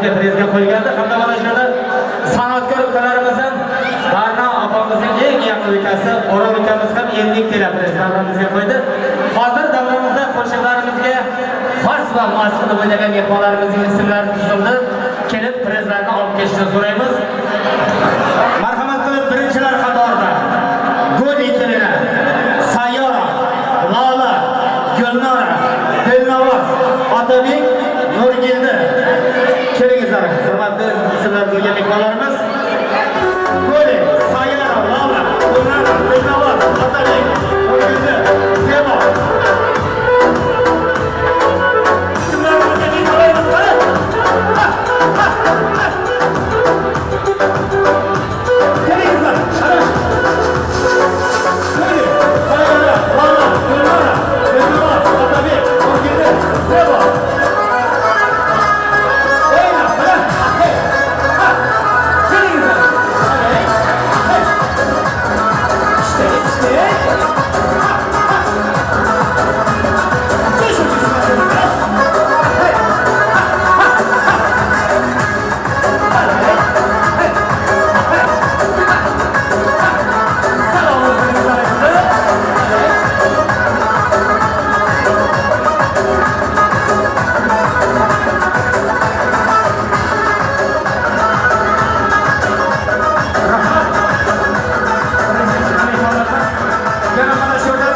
davramizga prezga qo'yilgandi. Hamda mana shu yerda san'atkor ukalarimizdan Barno opamizning eng yaqin ukasi Orol ukamiz ham 50 TL prez davramizga qo'ydi. Hozir davramizda qo'shiqlarimizga fars va mos qilib o'ynagan mehmonlarimizning ismlari tuzildi. Kelib prezlarni olib kelishni so'raymiz. Marhamat qilib birinchilar qatorida Guli kelini, Sayyora, Lola, Gulnora, Dilnavoz, Otabek, Nurgeldi. Kelingizlar, hurmatli ismlar bo'lgan mehmonlarimiz. Guli, Sayyora, Lola, Gulnora, Dilnavoz, Otabek, Nurgeldi, Semo. Ismlar bo'lgan mehmonlarimiz qani? Ha, ha, ha. Kelingizlar, qani. Guli, Sayyora, Lola, Gulnora, Dilnavoz, Otabek, Nurgeldi, Semo. O'yna, qani. Hey, ha. Kelingizlar. Hey, hey. İşte, işte. Ha, ha. Koşun, koşun. Hey, ha, ha, ha. Hey, hey, hey. Ha, ha. Sağ olun, Hey. Yana mana shu yerda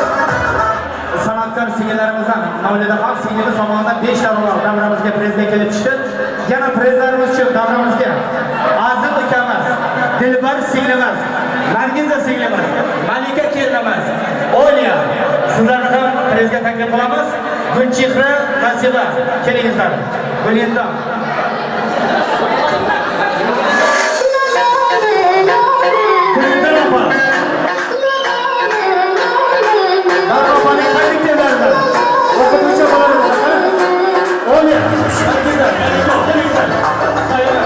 san'atkor singillarimizdan Mavlidaxon singlimiz tomonidan 5 ta ro'mol davramizga prezga kelib tushdi. Yana prezlarimiz uchun davramizga Azim ukamiz, Dilbar singlimiz, Nargiza singlimiz, Malika kelinimiz, Oliya, sizlarni ham prezga taklif qilamiz. Gulchehra, Nasiba, kelingizlar. Gulendam. Gulendam opa. Barno opaning qayerda? O'qituvchi opalarimiz, qani? Oliya, Nargiza, Malika, kelingizlar. Sayyora.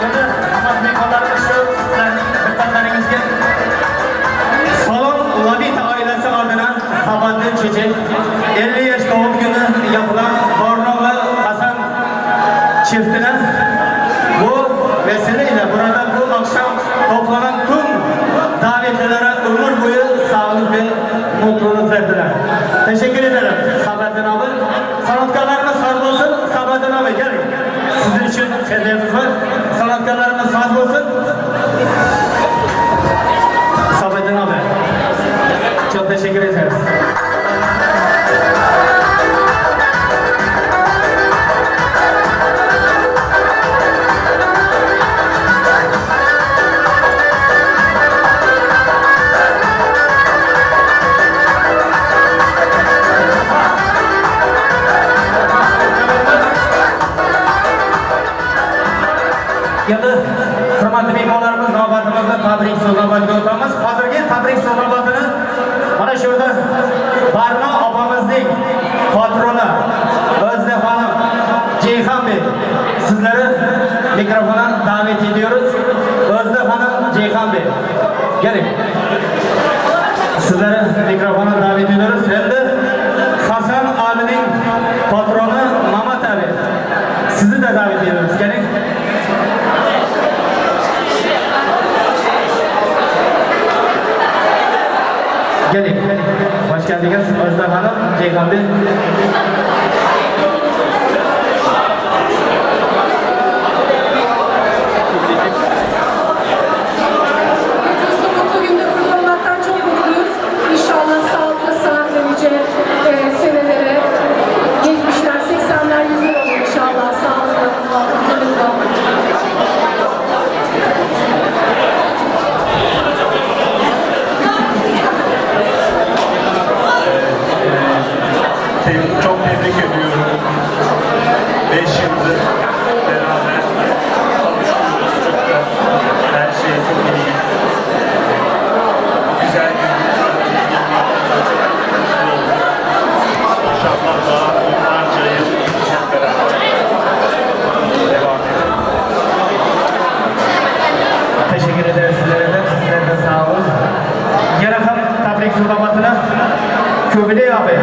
Endi hurmatli mehmonlarimiz, shu sizlarning diqqatlaringizga Salon Lobita oilasi oldina Sabaddin Chechek 50 yosh tug'ilgan kuni yopilan Borno va Hasan çiftine bu vesileyle burada bu akşam toplanan tüm davetlilere ömür boyu sağlık ve mutluluk verdiler. Teşekkür ederim Sabahattin abi. Sanatkarlarımız sağ olsun. Sabahattin abi gelin. Sizin için hediyemiz var. Sanatkarlarımız sağ olsun. Sabahattin abi. Çok teşekkür ederiz. Endi hurmatli mehmonlarimiz, navbatimizda tabrik so'z navbatiga o'tamiz. Hozirgi tabrik so'z navbatini mana shu yerda Barno opamizning patroni O'zda xonim Ceyhan Bey, sizları mikrofona davet ediyoruz. Özde Hanım, Ceyhan Bey. Gelin. Sizleri mikrofona davet ediyoruz. Hem de Hasan abinin patronu Mamat abi. Sizi de davet ediyoruz. Gelin. Gelin. Hoş geldiniz Özde Hanım, Ceyhan Bey. Mutlu mutlu günde kutlamaktan çok mutluyuz. İnşallah sağlıklı, sıhhatle nice senelere. Tebrik ediyorum. 5 yıldır beraber kavuştuğumuz çok da her şey çok iyi. Güzel bir çok mutlu olduk. İnşallah daha onlarca yıl hep beraber devam edelim. Teşekkür ederiz sizlere de. Sizler de sağ olun. Yana ham tabrik sovg'atini Ko'bilay abi.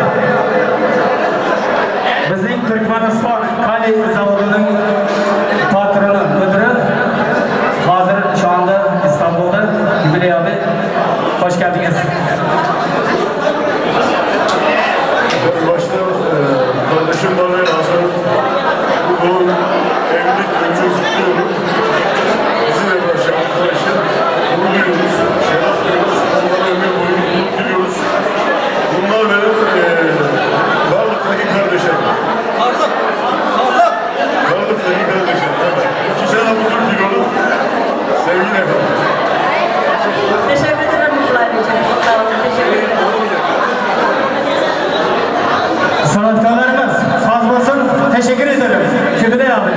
Bizning Turkmaniston kaliy zavodining patroni, mudiri hozir shu onda Istanbulda. Yubiley abi, hoş geldiniz. Ben başta kardeşim bana Hasan'ın bu doğum evlilik ömrünü kutluyorum. Bizi de başa arkadaşlar gurur duyuyoruz, şeref duyuyoruz, onlara ömür boyu mutluluk diliyoruz. Bunlar benim Karlık'taki kardeşlerim. Karlık'taki kardeşlerim. İki sene bu Türk filonu. Sevgiyle efendim. Teşekkür ederim Nikolay Beyciğim. Çok sağ olun. Teşekkür ederim. Sanatkarlarımız saz basın. Teşekkür ederim. Kübüley abi.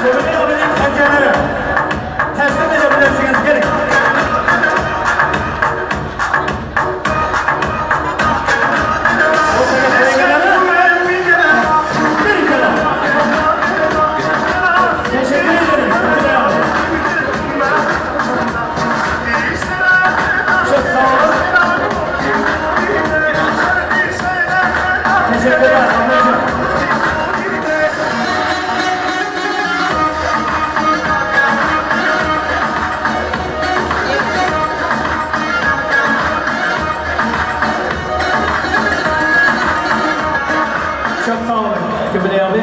Kübüley abinin pencereleri. Teslim edebilirsiniz. Gelin. Teşekkür ederim. Kübüley abi. Çok sağ olun. Teşekkürler. Anlayacağım. Çok sağ olun Kübüley abi.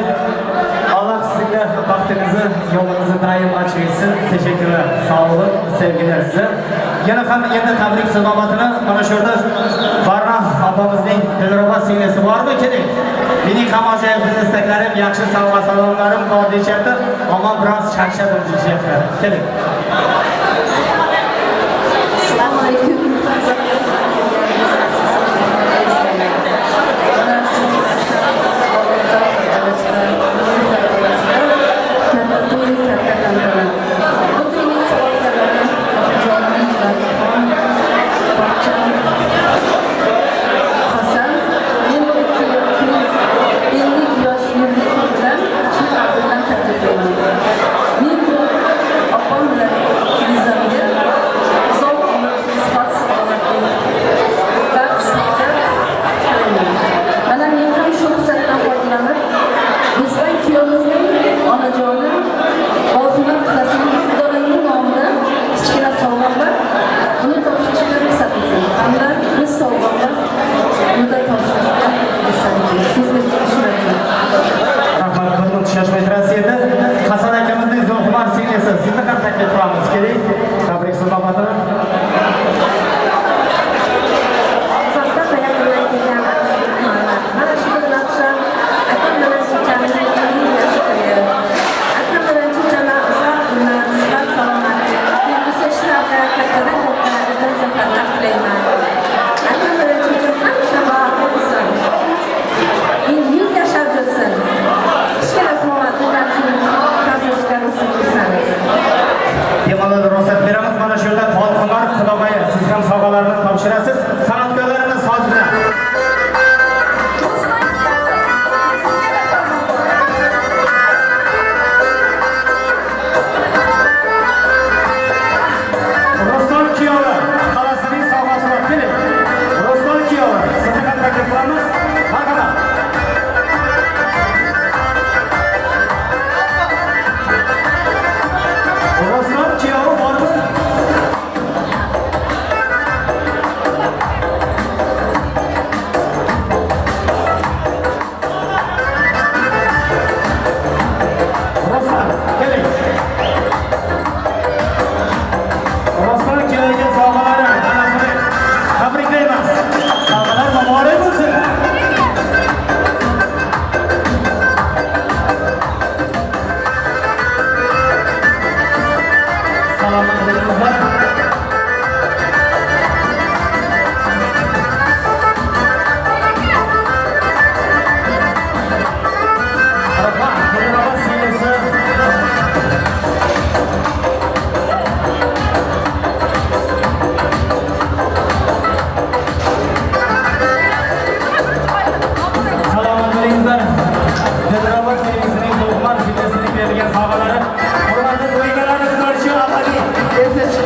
Allah sizinle baktığınızı, yolunuzu daim açık etsin. Teşekkürler. Sağ olun. Sevgiler size. Yana ham endi tabrik sovg'atini mana shu yerda Barna opamizning Dilrubo singlisi bormi? Keling. Mening ham ajoyib istaklarim, yaxshi sovg'a salomlarim bor deyishyapti. Ammo biroz charchadim deyishyapti. Keling. Assalomu alaykum. Katta to'y, katta tantana. Bu to'yning sababkorlari otajonim Barxon, pochcham Hasan. Men bu ikki yoshning 50 yosh yillik bilan chin qalbimdan tabriklayman. Men bu opam bilan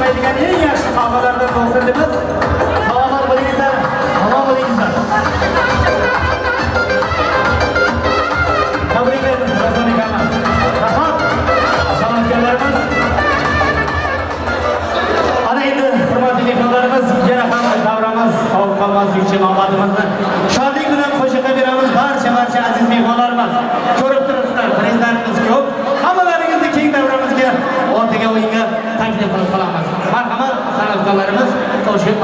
chiqmaydigan eng yaxshi sovg'alardan bo'lsin deymiz. Salomat bo'lingizlar, omon bo'lingizlar. Tabriklaymiz Razon akamiz. Rahmat san'atkorlarimiz. Ana endi hurmatli mehmonlarimiz, yana ham davramiz sovib qolmaslik uchun omadimizni shodlik bilan qo'shiqqa beramiz. Barcha aziz mehmonlarimiz, ko'rib turibsizlar, prizlarimiz ko'p. Hammalaringizni keng davramizga, o'rtaga o'yinga taklif qilib qolamiz. Marhamat, san'atkorlarimiz qo'shiq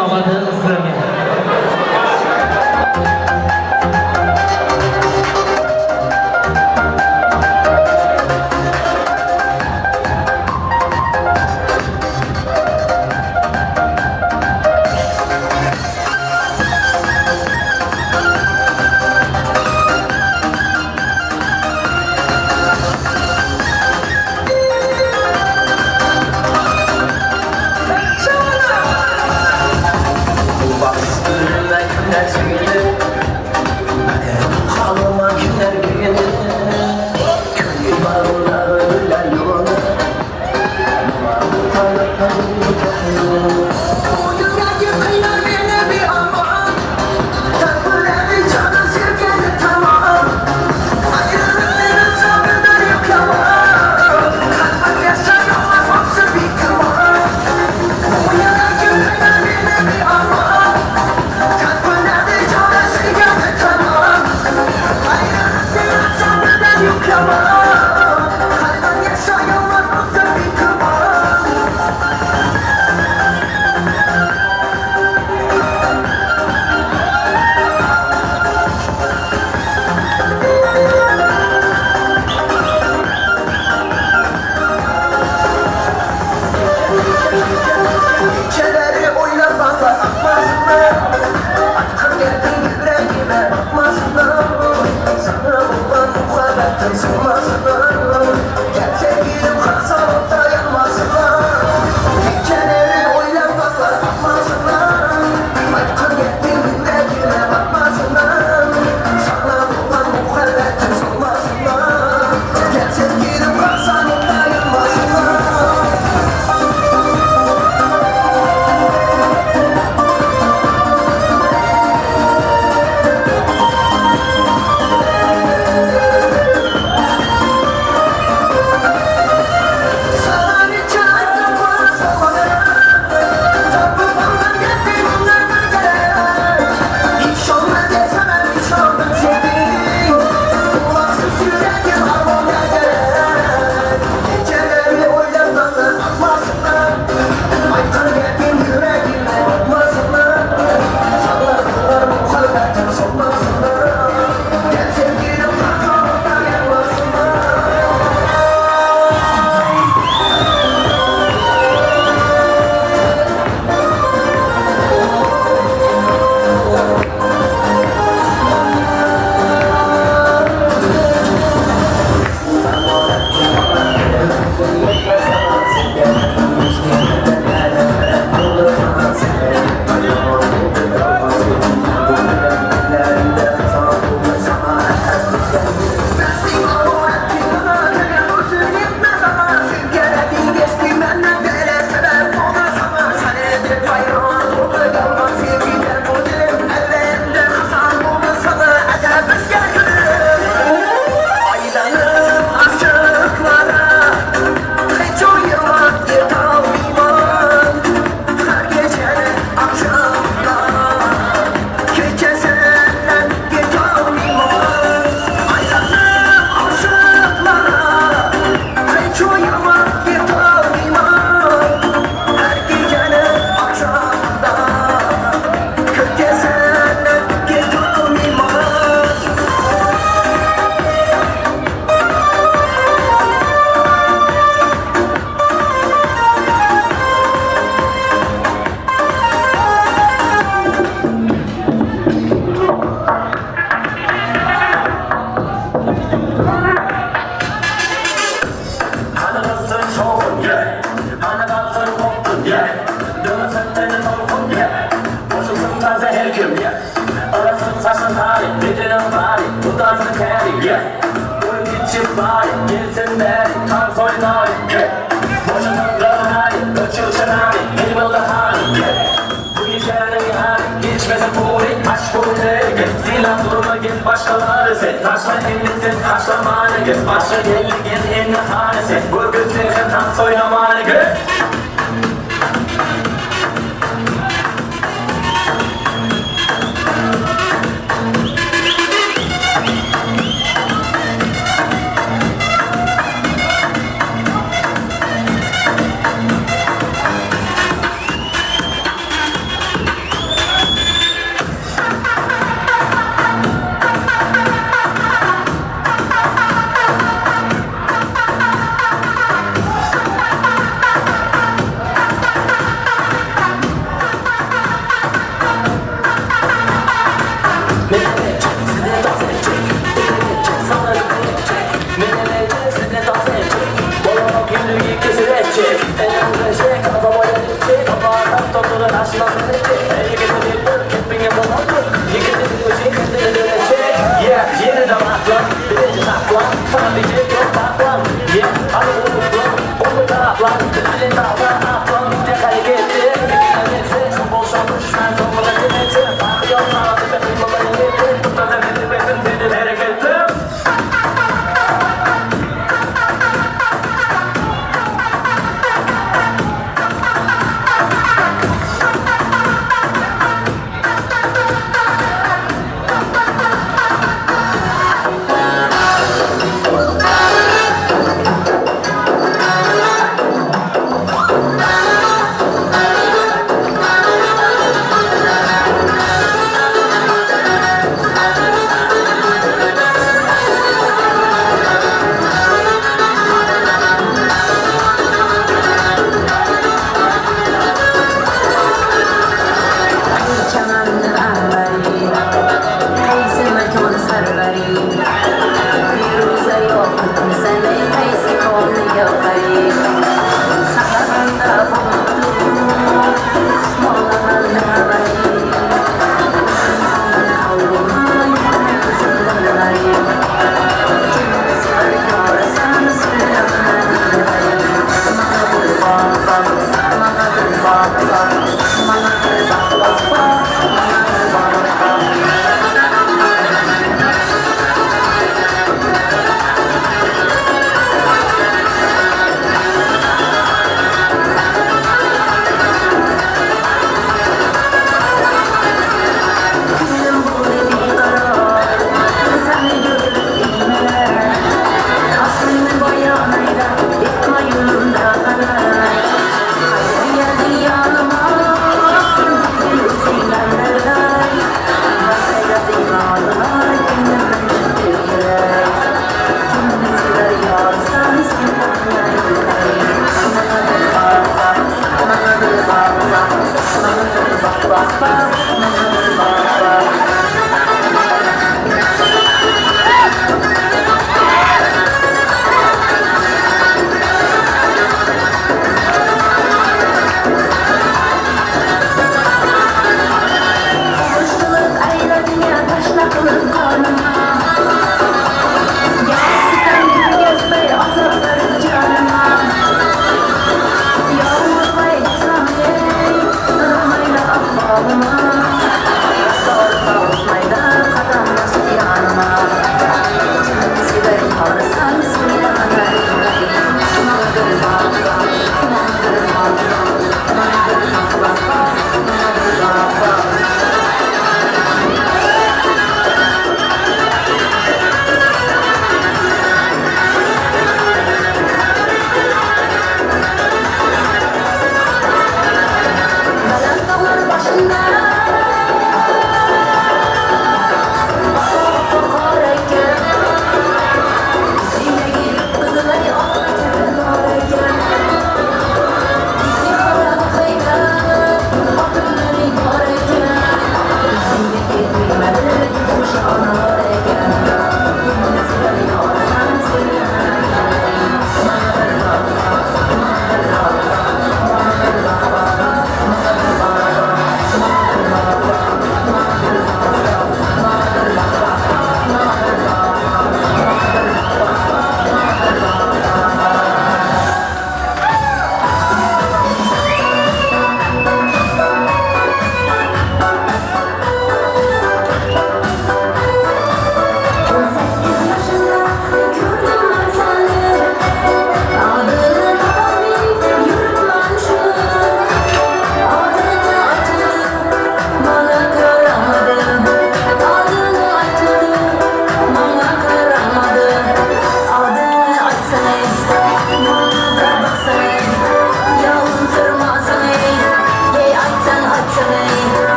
Oylap durmagin başkaları sen. Taşla elini sen taşlamanı git. Başka gelgin enni hanı sen. Bugün sen tam soylamanı git.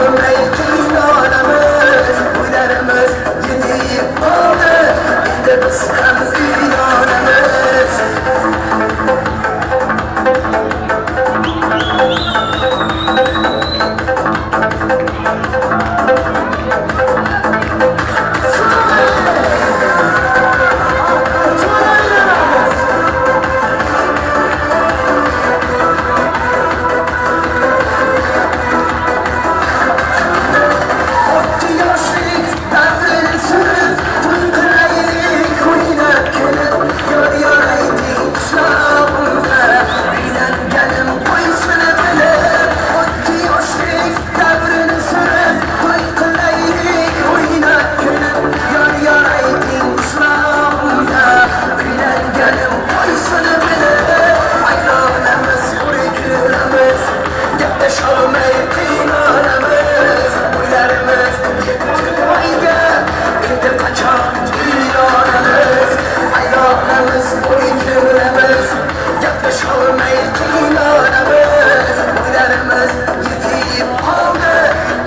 Olmay qiynalamiz, uylarimiz yetib qoldi, endi biz ham uylanamiz. O'tdi yoshlik davrini surib, to'y qilaylik o'ynab kulib, yor yor ayting qishlog'imga, uylanganim qo'ysin bilib. O'tdi yoshlik davrini surib, to'y qilaylik o'ynab kulib, yor yor ayting qishlog'imga, uylanganim qo'ysin bilib. Aylanamiz, o'rikilamiz, gaplasholmay qiynalamiz, uylarimiz yetti oyga, endi qachon uylanamiz? Aylanamiz, o'rikilamiz, gaplasholmay qiynalamiz, uylarimiz yetib qoldi,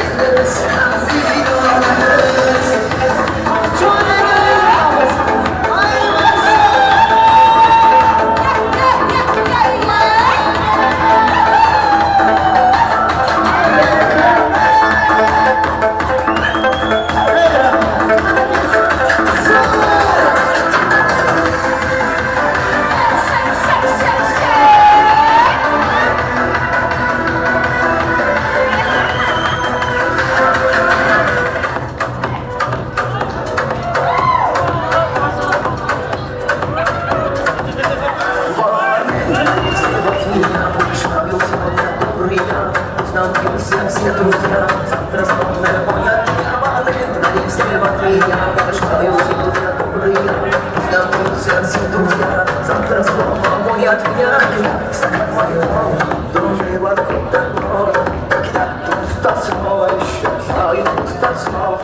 endi biz ham uylanamiz. Когда говорим, тебе не одиноко, когда пусто снова еще пусто снова.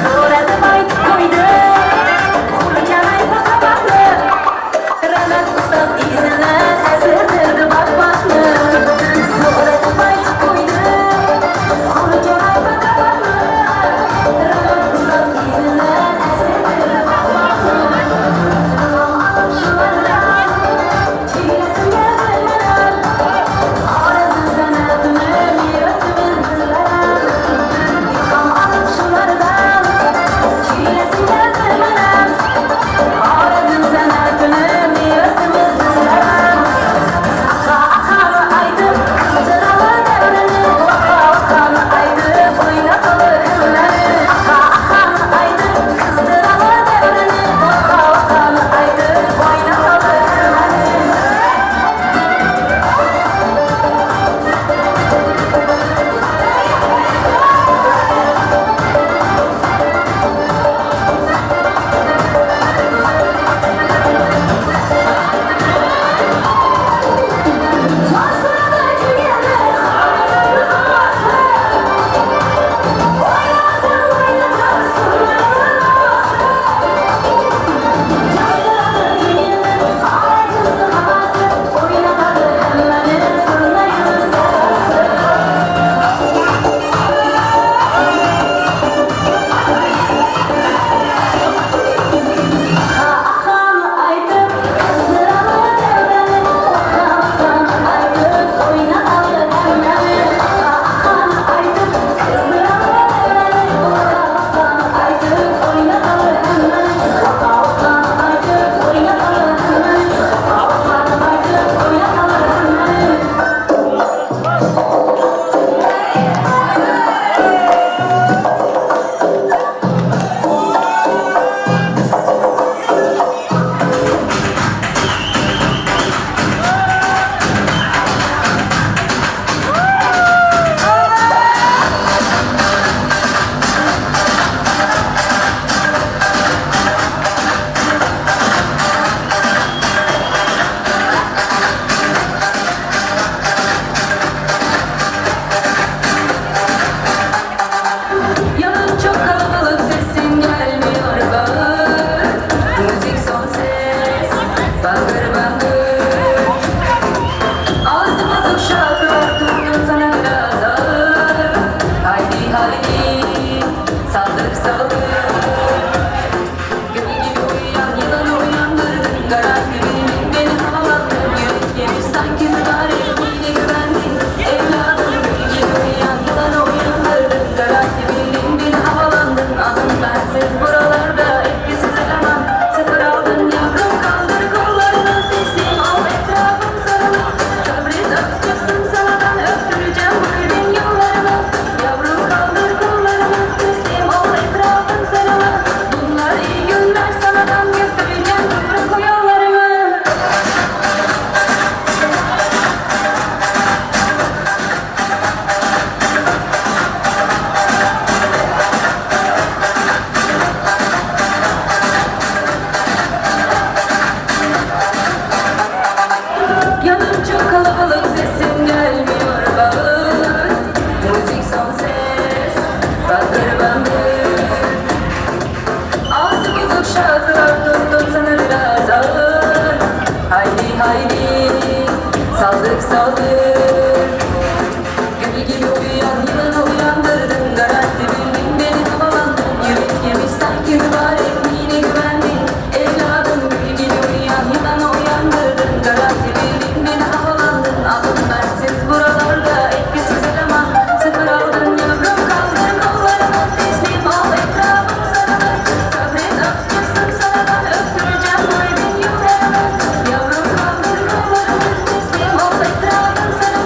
So'radi aytib qo'ydi, xurkamay xabarni. Haydi saldık saldık. Gül gibi uyuyan yılanı uyandırdın. Garanti bildin beni havalandın. Yürek yemiş sanki mübarek yine güvendin. Evladım gül gibi uyuyan yılanı uyandırdın. Garanti bildin beni havalandın. Adım bensiz buralarda etkisiz eleman. Sıfır aldın yavrum kaldır kollarını. Teslim ol etrafım sarılır. Sabret öptürsün sana da öptüreceğim bu evin yumrağını. Yavrum kaldır kollarını teslim ol etrafım sarılır.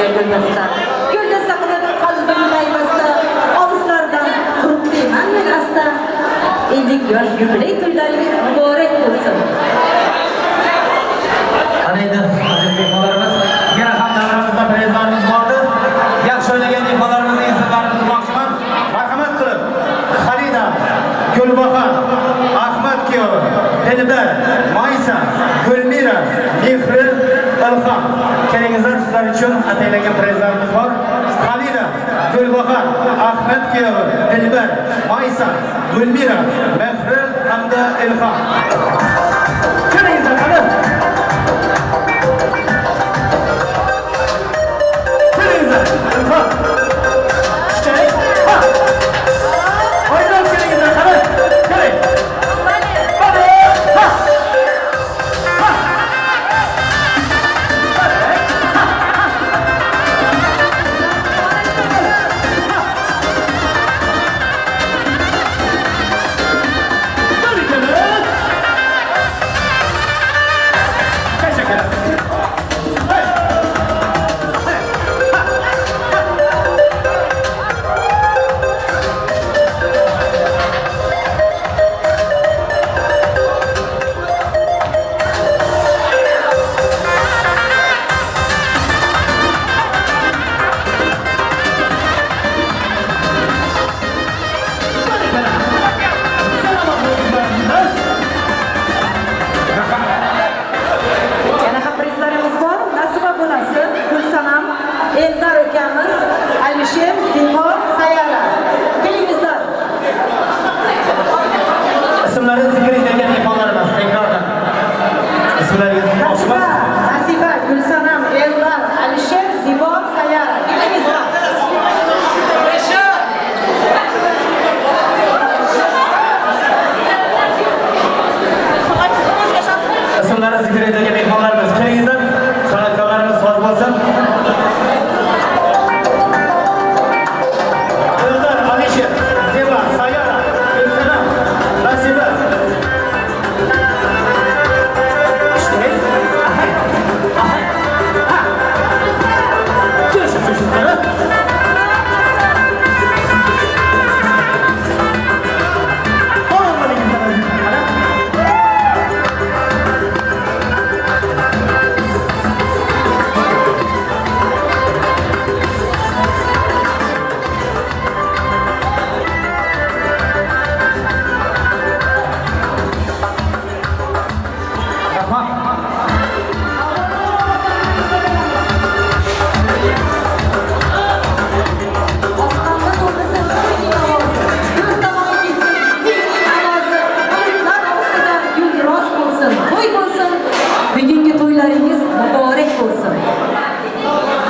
Qo'yinglar guldasta. Guldasta qilib qalbim payg'asta, olislardan turibdiman men asta. 50 yosh yubiley to'ylaringiz muborak bo'lsin. Ana endi aziz mehmonlarimiz, yana ham davramizda prezlarimiz bordir. Yaxshi o'ynagan mehmonlarimizning ismlarini aytmoqchiman. Marhamat qilib, Xalida, Gulbahor, Ahmad kuyovi, Dilbar, Maysa, Gulmira, Mehri, Ilhom. Kelingizlar, sizlar uchun ataylangan prezlarimiz bor. Xalida, Gulbahor, Ahmad kuyovi, Dilbar, Maysa, Gulmira, Mehri hamda Ilhom. Kelingizlar, qani. Kelingizlar, Ilhom. Ishlaylik. Ha. O'ynab kelingizlar, qani. Keling. Hadi. Ha. Ha. Teşekkür ederim. Yana ham prizlarimiz bor. Nasiba bolasi, Gulsanam, Eldar ukamiz, Alisher, Zimor, Sayara. Kelingizlar. Ismlari zikr etilgan mehmonlarimiz takrordan. Ismlaringizni Nasiba, aytmoqchimiz. Nasiba, Gulsanam, Eldar, Alisher, Zimor, Sayara. Kelingizlar. Ismlari zikr etilgan mehmonlarimiz kelingizlar. San'atkorlarimiz soz bo'lsin. Eldar, Alisher, Zeba, Sayara, Gulsanam, Nasiba. İşte. Aha. Aha. Ha. Görüşürüz çocuklar. Rahmat. Osmonda to'lqinsin to'yning ovozi. Ko'z tomon ketsin ming ovozi. Bulutlar ostida gulroz bo'lsin, to'y bo'lsin. Bugungi to'ylaringiz muborak bo'lsin.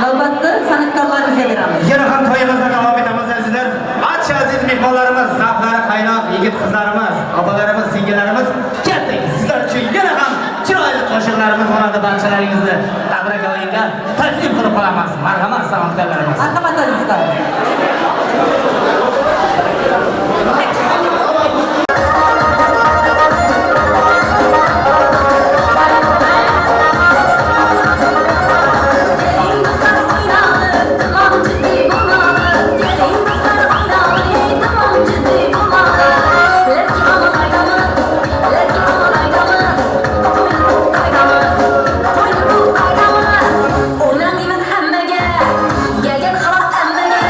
Navbatni san'atkorlarimizga beramiz. Yana ham to'yimizda davom etamiz azizlar. Barcha aziz mehmonlarimiz, zavqlari qaynoq yigit qizlarimiz, opalarimiz, singillarimiz, ketdik. Sizlar uchun yana ham chiroyli qo'shiqlarimiz bo'ladi. Barchalaringizni tabrik o'yinga taklif qilib qolamiz. Marhamat san'atkorlarimiz. Marhamat azizlar. Gelin dostlar oynayalım, tamam ciddi olalım. Gelin dostlar oynayalım, tamam ciddi olalım. Lezgi aman aydamız, lezgi aman aydamız. To'yni aydamız, to'yni aydamız. O'ynaymiz hammaga, gelgan xalq hammaga.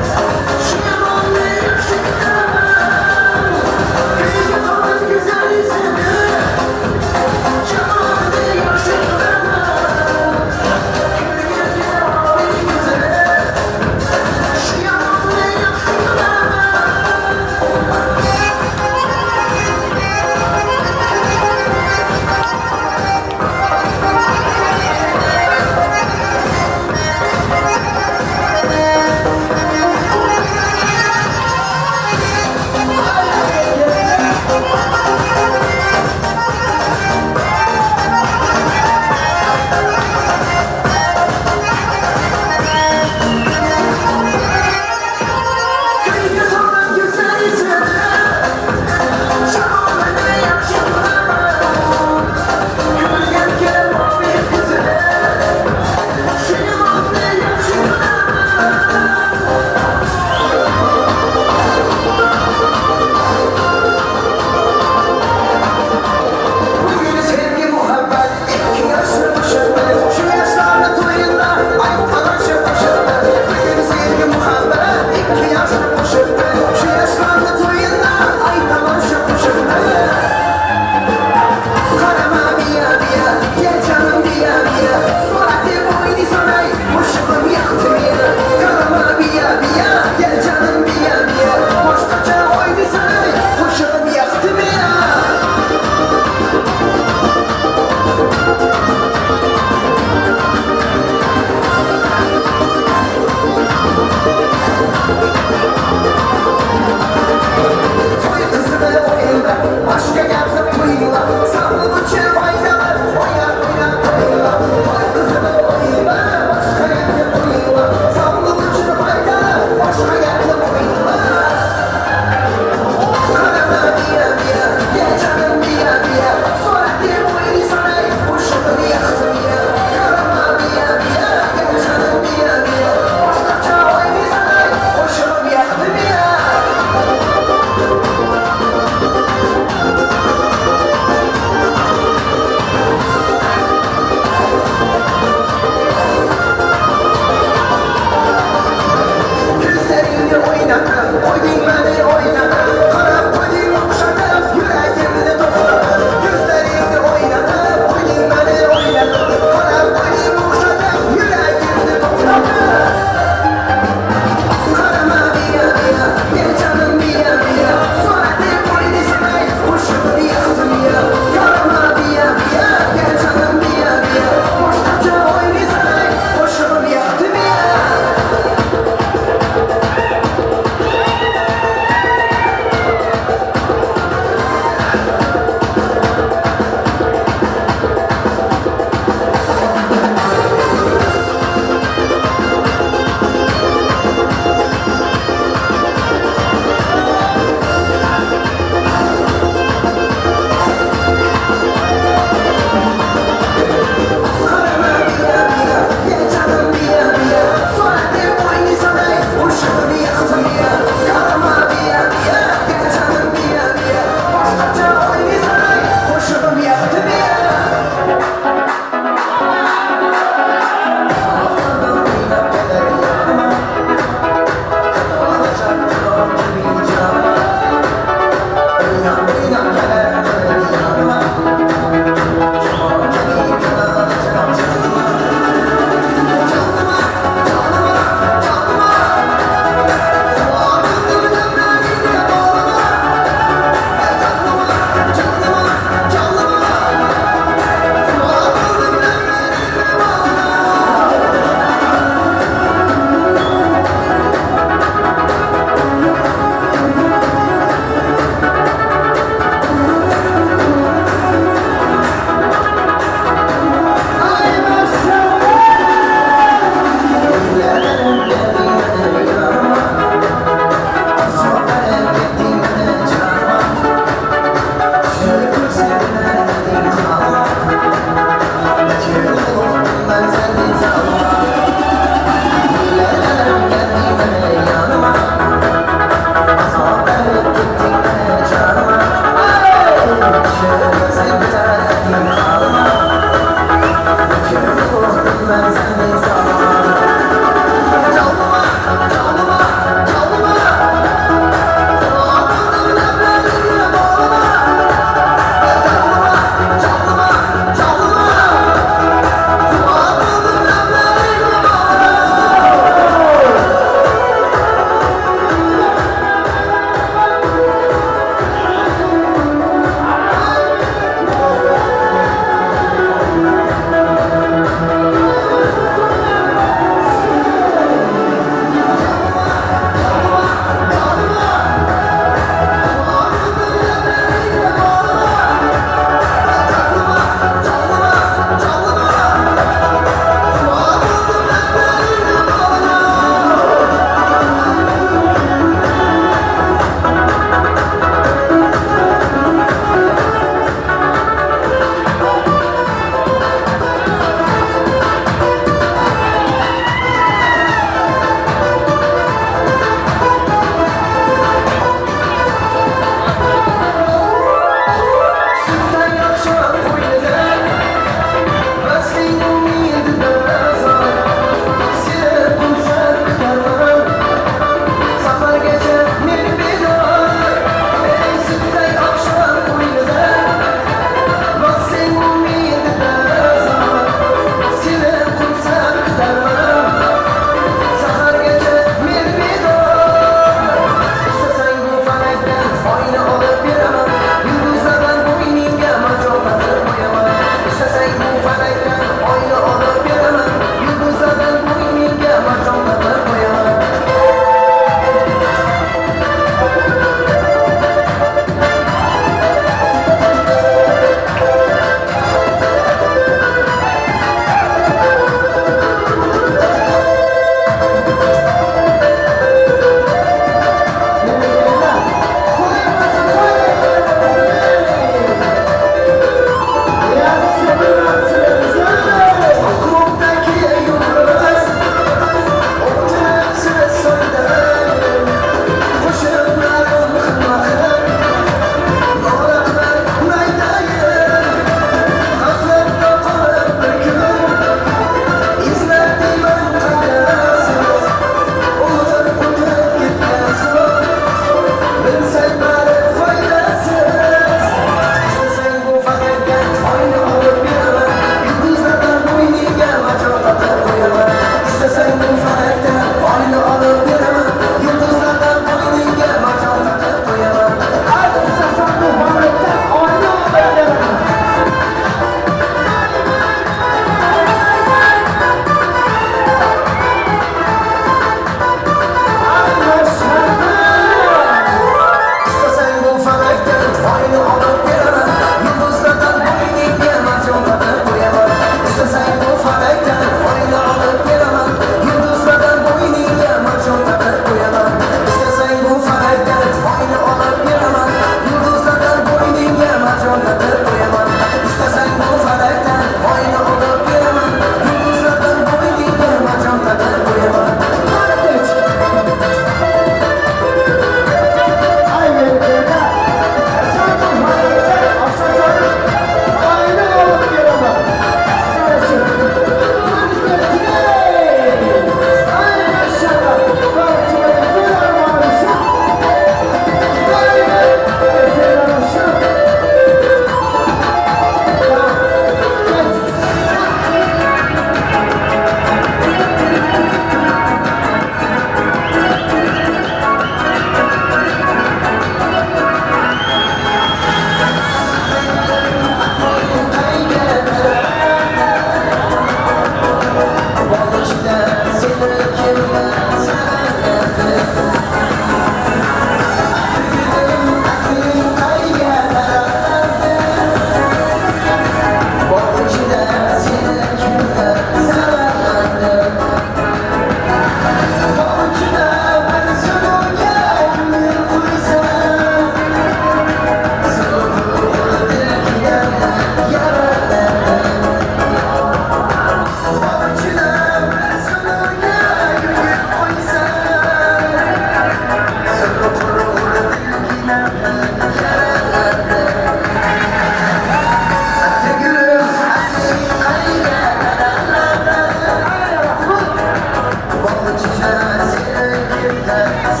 Sevdim.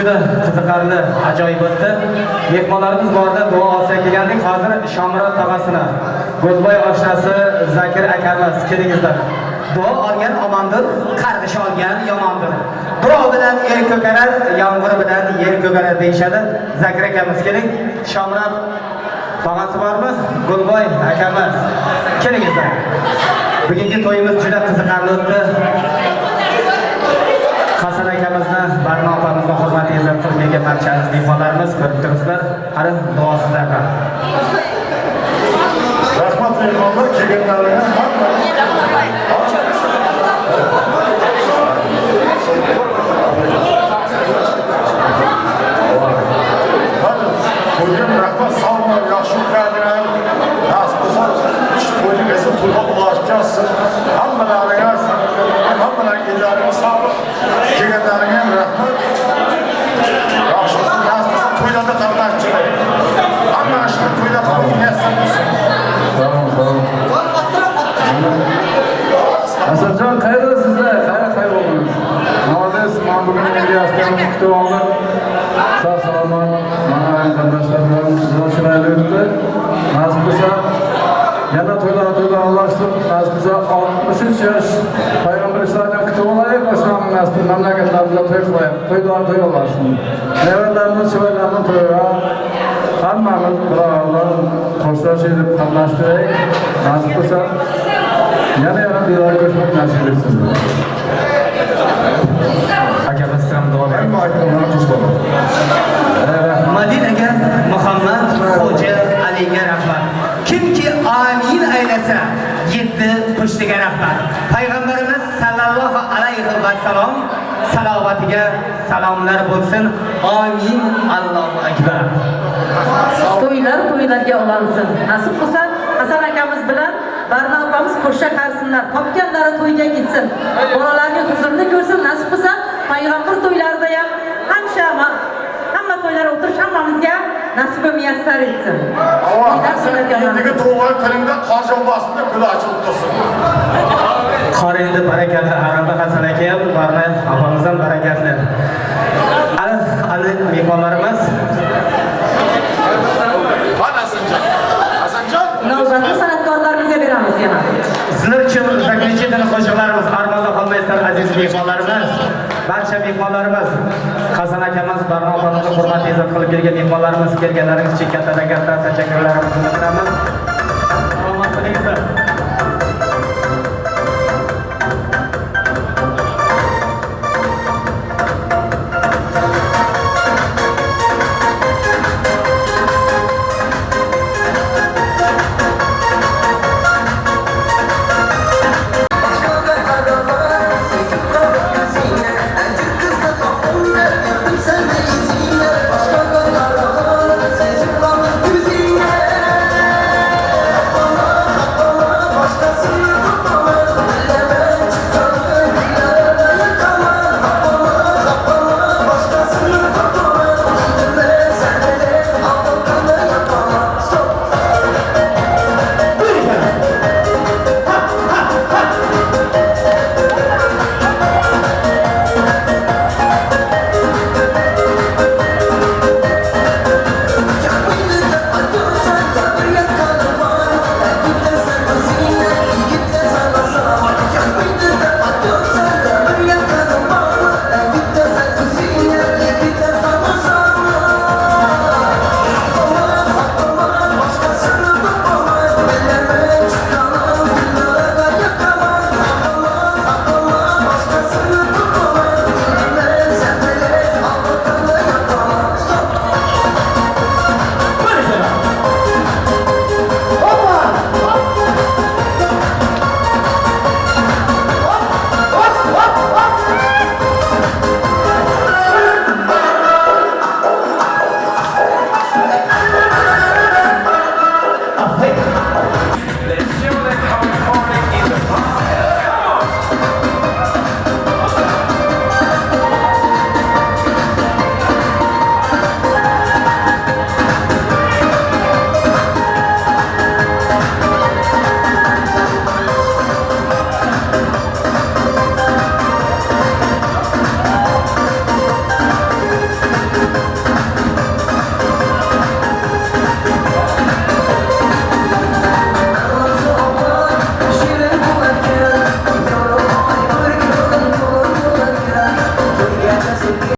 Juda qiziqarli, ajoyib o'tdi. Mehmonlarimiz borda duo olsak kelgandik. Hozir Shomurod tog'asini, Go'lboy oshnasi Zakir akamiz kelingizlar. Duo olgan omondir, qarg'ish olgan yomondir. Duo bilan el ko'karar, yomg'ir bilan yer ko'karar deyishadi. Zakir akamiz keling. Shomurod tog'asi bormi? Gulboy akamiz. Kelingizlar. Bugungi to'yimiz juda qiziqarli o'tdi. Hasan akamizni, Barno opamizni hurmati izzat qilib kelgan barcha aziz mehmonlarimiz ko'rib turibsizlar. Qani duo sizlardan. Rahmat mehmonlar kelganlariga. Hamma. To'yga rahmat, sog' bo'ling, yaxshi o'tkazinglar. Nasib bo'lsa, shu to'yni esa to'yga ulashib ketsin. Hammalaringga, hammalaringga ellaringga sog'lik, kelganlaringga ham rahmat. Yaxshi bo'lsin, nasib bo'lsa to'ylarda qatnashib chiqaylik. Hamma shu to'yda qilib muyassar bo'lsin. Tamam, tamam. Hasanjon, qayerdasizlar? Qayerda kayboldunuz? Молодец, man bugun Ilyasni kutib oldim. Sog' salomat, mana qarindoshlar bilan juda chiroyli o'tdi. Nasib bo'lsa, yana to'ylar to'ylar almashsin. Nasib bo'lsa 63 yosh payg'ambar ishlarini kutib olaylik, o'sha nasib mamlakatlarimizda to'y qilaylik, to'ylar to'y olashsin. Nevaralarimiz, chevarlarimiz to'yga hammamiz birodarlar qo'shilib qatnashtiraylik. Nasib bo'lsa, yana yana diydor ko'rishmak nasib etsin. Akamiz ham duo bering. Madinaga Muhammad Xo'ja Aliga rahmat. Kimki amin aylasa, yetti pushtiga rahmat. Payg'ambarimiz sallallohu alayhi va sallam salovatiga salomlar bo'lsin. Amin. Allohu akbar. To'ylar to'ylarga ulansin. Nasib bo'lsa, Hasan akamiz bilan Barno opamiz qo'sha qarsinlar, topganlari to'yga ketsin. Bolalarning huzurini ko'rsin. Nasib bo'lsa, payg'ambar to'ylarida ham hamsha hamma to'ylar o'tirish hammamizga nasib muyassar etsin. Alloh endigi tug'ilgan kuningda qor yog'masin deb ko'zi ochilib tursin. Qor endi barakatli, Aramba Hasan aka ham, Barno opamiz ham barakatli. Ana, ana mehmonlarimiz Qani Hasanjon? Hasanjon? Navbatni san'atkorlarimizga beramiz yana. Sizlar uchun заключительный qo'shiqlarimiz armonda qolmaysizlar aziz mehmonlarimiz. Barcha mehmonlarimiz, Hasan akamiz, Barno opamizni hurmat izzat qilib kelgan mehmonlarimiz, kelganlaringiz uchun kattadan katta tashakkurlarimizni bildiramiz. Salomat bo'lingizlar.